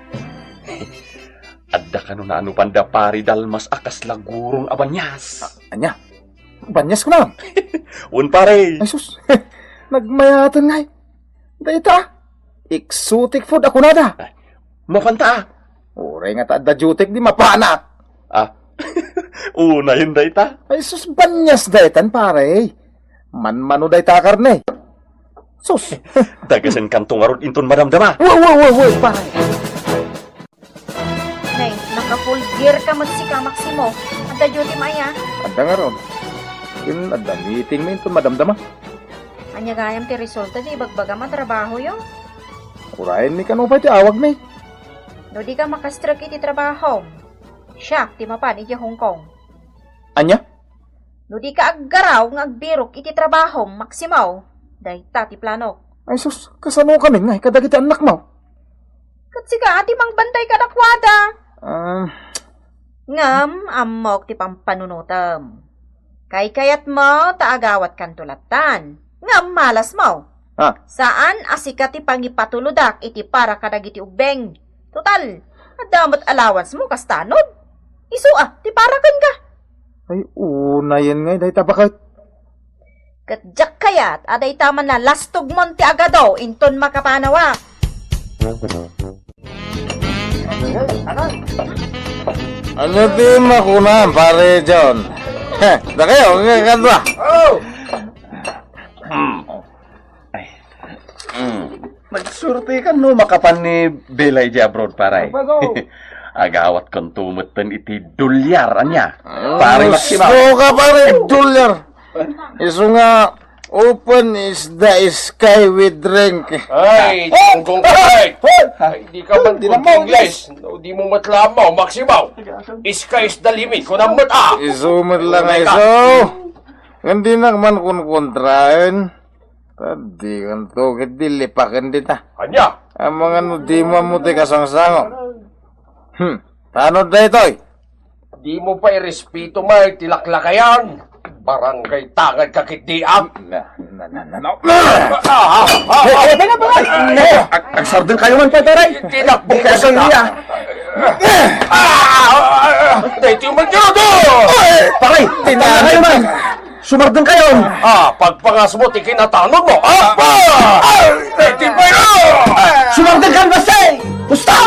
Adda kano naanupanda Pari Dalmas a kasla gurong a banias. A-, ania? Banias kunam? Wen, pare. Ay, sus. Nagmayaten ngay. Dayta. Exotic food a kunada. Ay, mapanta, a. Uray nga ta adda duty, di mapanak. A. Unayen dayta. Ay, sus, banias daytan, pare. Manmano dayta a karne. Sus. Dagasenkanto ngarud inton madamdama. Wa, wa, wa, wa, pare. Nay, nakapulgir ka met sika, Maximo. Adda duty mo aya? Adda ngarud. Ken adda meeting mi inton madamdama. Ania gayam ti resulta ti ibagbagam a trabahoyo? Urayen mi kano pay ti awag mi. No di ka makastrek iti trabahom, siak ti mapan iti Hong Kong. Ania? No di ka aggaraw nga agbirok iti trabahom, Maximo, dayta ti planok. Ay sus, kasano kami nga kadagiti annakmo? Ket sika ti mangbantay kadakuada. Ah. Ngem ammok ti pampanunotem. Kaykayatmo ta agawatkanto lattan. Ngem malasmo. Ah. Saan a sika ti pangipatulodak iti para kadagiti ubbing. Total, adda met allowance mo kastanod. Isu a, ti para kenka. Ay, unayen ngay dayta baket. Ket diak kayat a dayta man nalastogmon ti agado inton makapanawak. Ano ti makuna, pare John? Heh, dakayo, kadua. Oh! Ay. Mm. Nagsurti ka no makapan ni Bella iti abroad, pare. Agawat kon tumetten iti dolyar, ania? Pare Maximo. Gusto ka, pare, dolyar. Isu nga, open is the sky with drink. Ay, tunggong ka, ay. Ay, di ka man English. No, di mo matlaman, Maximo. Sky is the limit, kunam met, ah. Isu met lang, isu. Hindi naman kun kontraen. Tadi kanto, ket di lipaken dita. Ania? Amangan no di mo ammo ti kasangsango. Hmm, tano daytoy? Di mo pa irespeto may ti laklakayan. Barangay tangad ka ket di, ah. Na, na, na, na, na. Ah, ah, ah, ah. Hey, hey, teka, teka. Hey, ag-, agsardeng kayo man, pare, pare. Tinakbo ka sa iya. Ah, ah, ah, ah. Daytoy man, Diyodo. Pare, tinangan kayo man. Sumardeng kayo. Ah, pagpangas mo ti kinatanod mo. Apa! Ay, ti pero! Sumardeng kayo, basta! Gusto!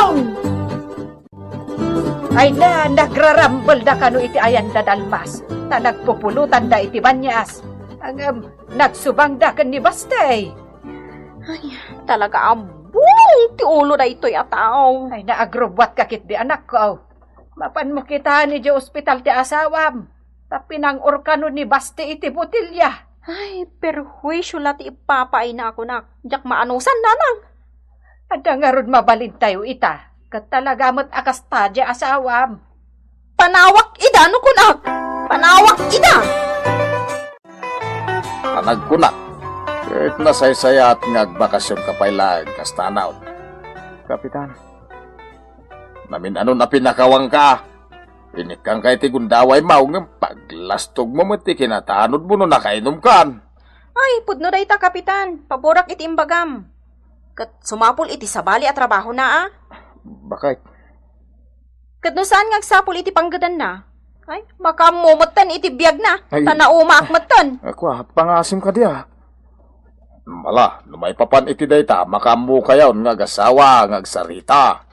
Ay na, nagrarambel da kano iti ayan da Dalmas, ta nagpupulutan da iti banias. Ngem, nagsubang da ken ni Bastey. Ay, talaga ambong ti ulo daytoy a tao. Ay, naagrubuat ka ket di anakko. Mapan mo kitaan idiay ospital ti asawam, ta pinang-or kano ni Basti iti botelya. Ay, perhuisyo la ti ipapaayna a kunak. Diak maanusan, nanang. Adda ngarud mabalintayo ita, ket talaga met a kasta diay asawam. Panawak ida no kunak! Panawak ida! Panagkunak, ket nasaysayaat nga agbakasion ka pay laeng kasta a naon. Kapitan, namin-anon a pinakawangka. Inikkanka iti gundawaymo, ngem paglastogmo met ti kinatanodmo no nakainumkan. Ay, pudno dayta, Kapitan. Paborak iti imbagam. Ket sumapul iti sabali a trabahona, a? Bakit? Ket no saan nga agsapul iti panggedanna, ay, makaammo metten iti biagna, ay, ta naumaak metten. Ako, a, pangasim kadi, a. Mala, no maipapan iti dayta, makaammokayon nga agasawa nga agsarita.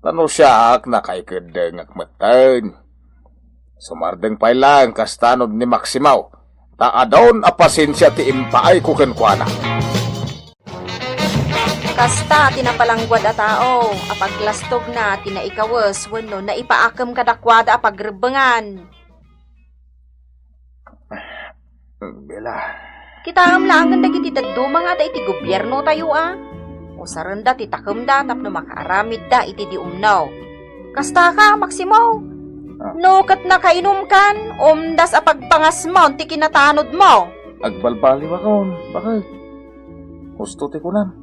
Ta no siak, nakaikeddengek metten. Sumardeng pay laeng kasta no ni Maximo, ta adun a pasensia ti impaayko kenkuana. Kasta ti napalangguad a tao a paglastogna ti naikawes wenno naipaakem kadakuada a pagrebbengan. Bella. Kitaem laengen dagiti dadduma nga adda iti gobiernotayo a usarenda ti takemda tapno makaaramidda iti di umno. Kastaka, Maximo. Ah. No ket nakainumkan, umdas a pagpangasmon ti kinatanodmo. Agbalbaliwakon, bakit? Husto ti kunam.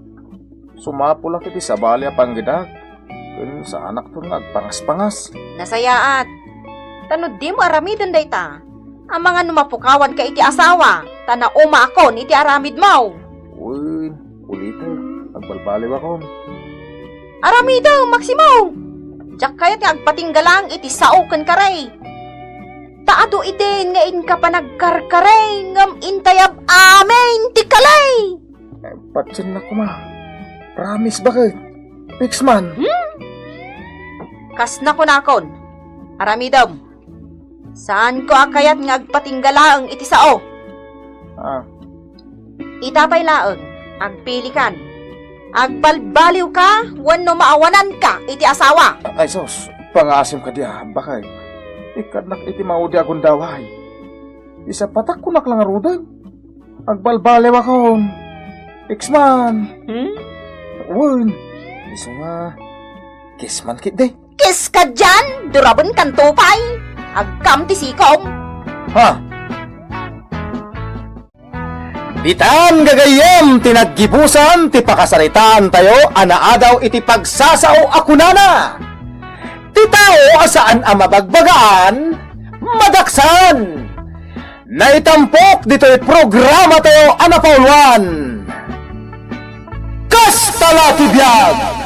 Sumapulak iti sabali a panggedak, ken saanakton nga agpangaspangas. Nasayaat. Ta no dimo aramiden dayta, amangan no mapukawanka iti asawa, ta naumaakon iti aramidmo. Wen, ulitek, agbalbaliwakon. Aramidem, Maximo! Diak kayat nga agpatingga laeng iti sao ken kari. Ta adu idin nga inka panagkarkari, ngem intayab amin ti kali! Eh, patien na koma. Promise, bakit? Fix man. Hmm? Kasna kunakon, aramidem. Saanko a kayat nga agpatingga laeng iti sao. Ah. Ita pay laeng, agpilikan. Agbalbaliwka wenno maawananka iti asawa. Ay sus, pangaasim kadi a, bakay. Ikkadnak iti maudi a gundaway. Isapatakkonak la ngaruden. Agbalbaliwakon. X-man. Hmm? Wen. Isu nga. Kiss man ketdi. Kiss ka dian! Durabenkanto pay! Agkam ti sikom! Ha? Ditan gagayyem ti naggibusan ti pakasaritaantayo a naadaw iti pagsasao a kunana, ti tao a saan a mabagbagaan, madaksan. Naitampok ditoy programatayo a napauluan. Kasta la ti biag!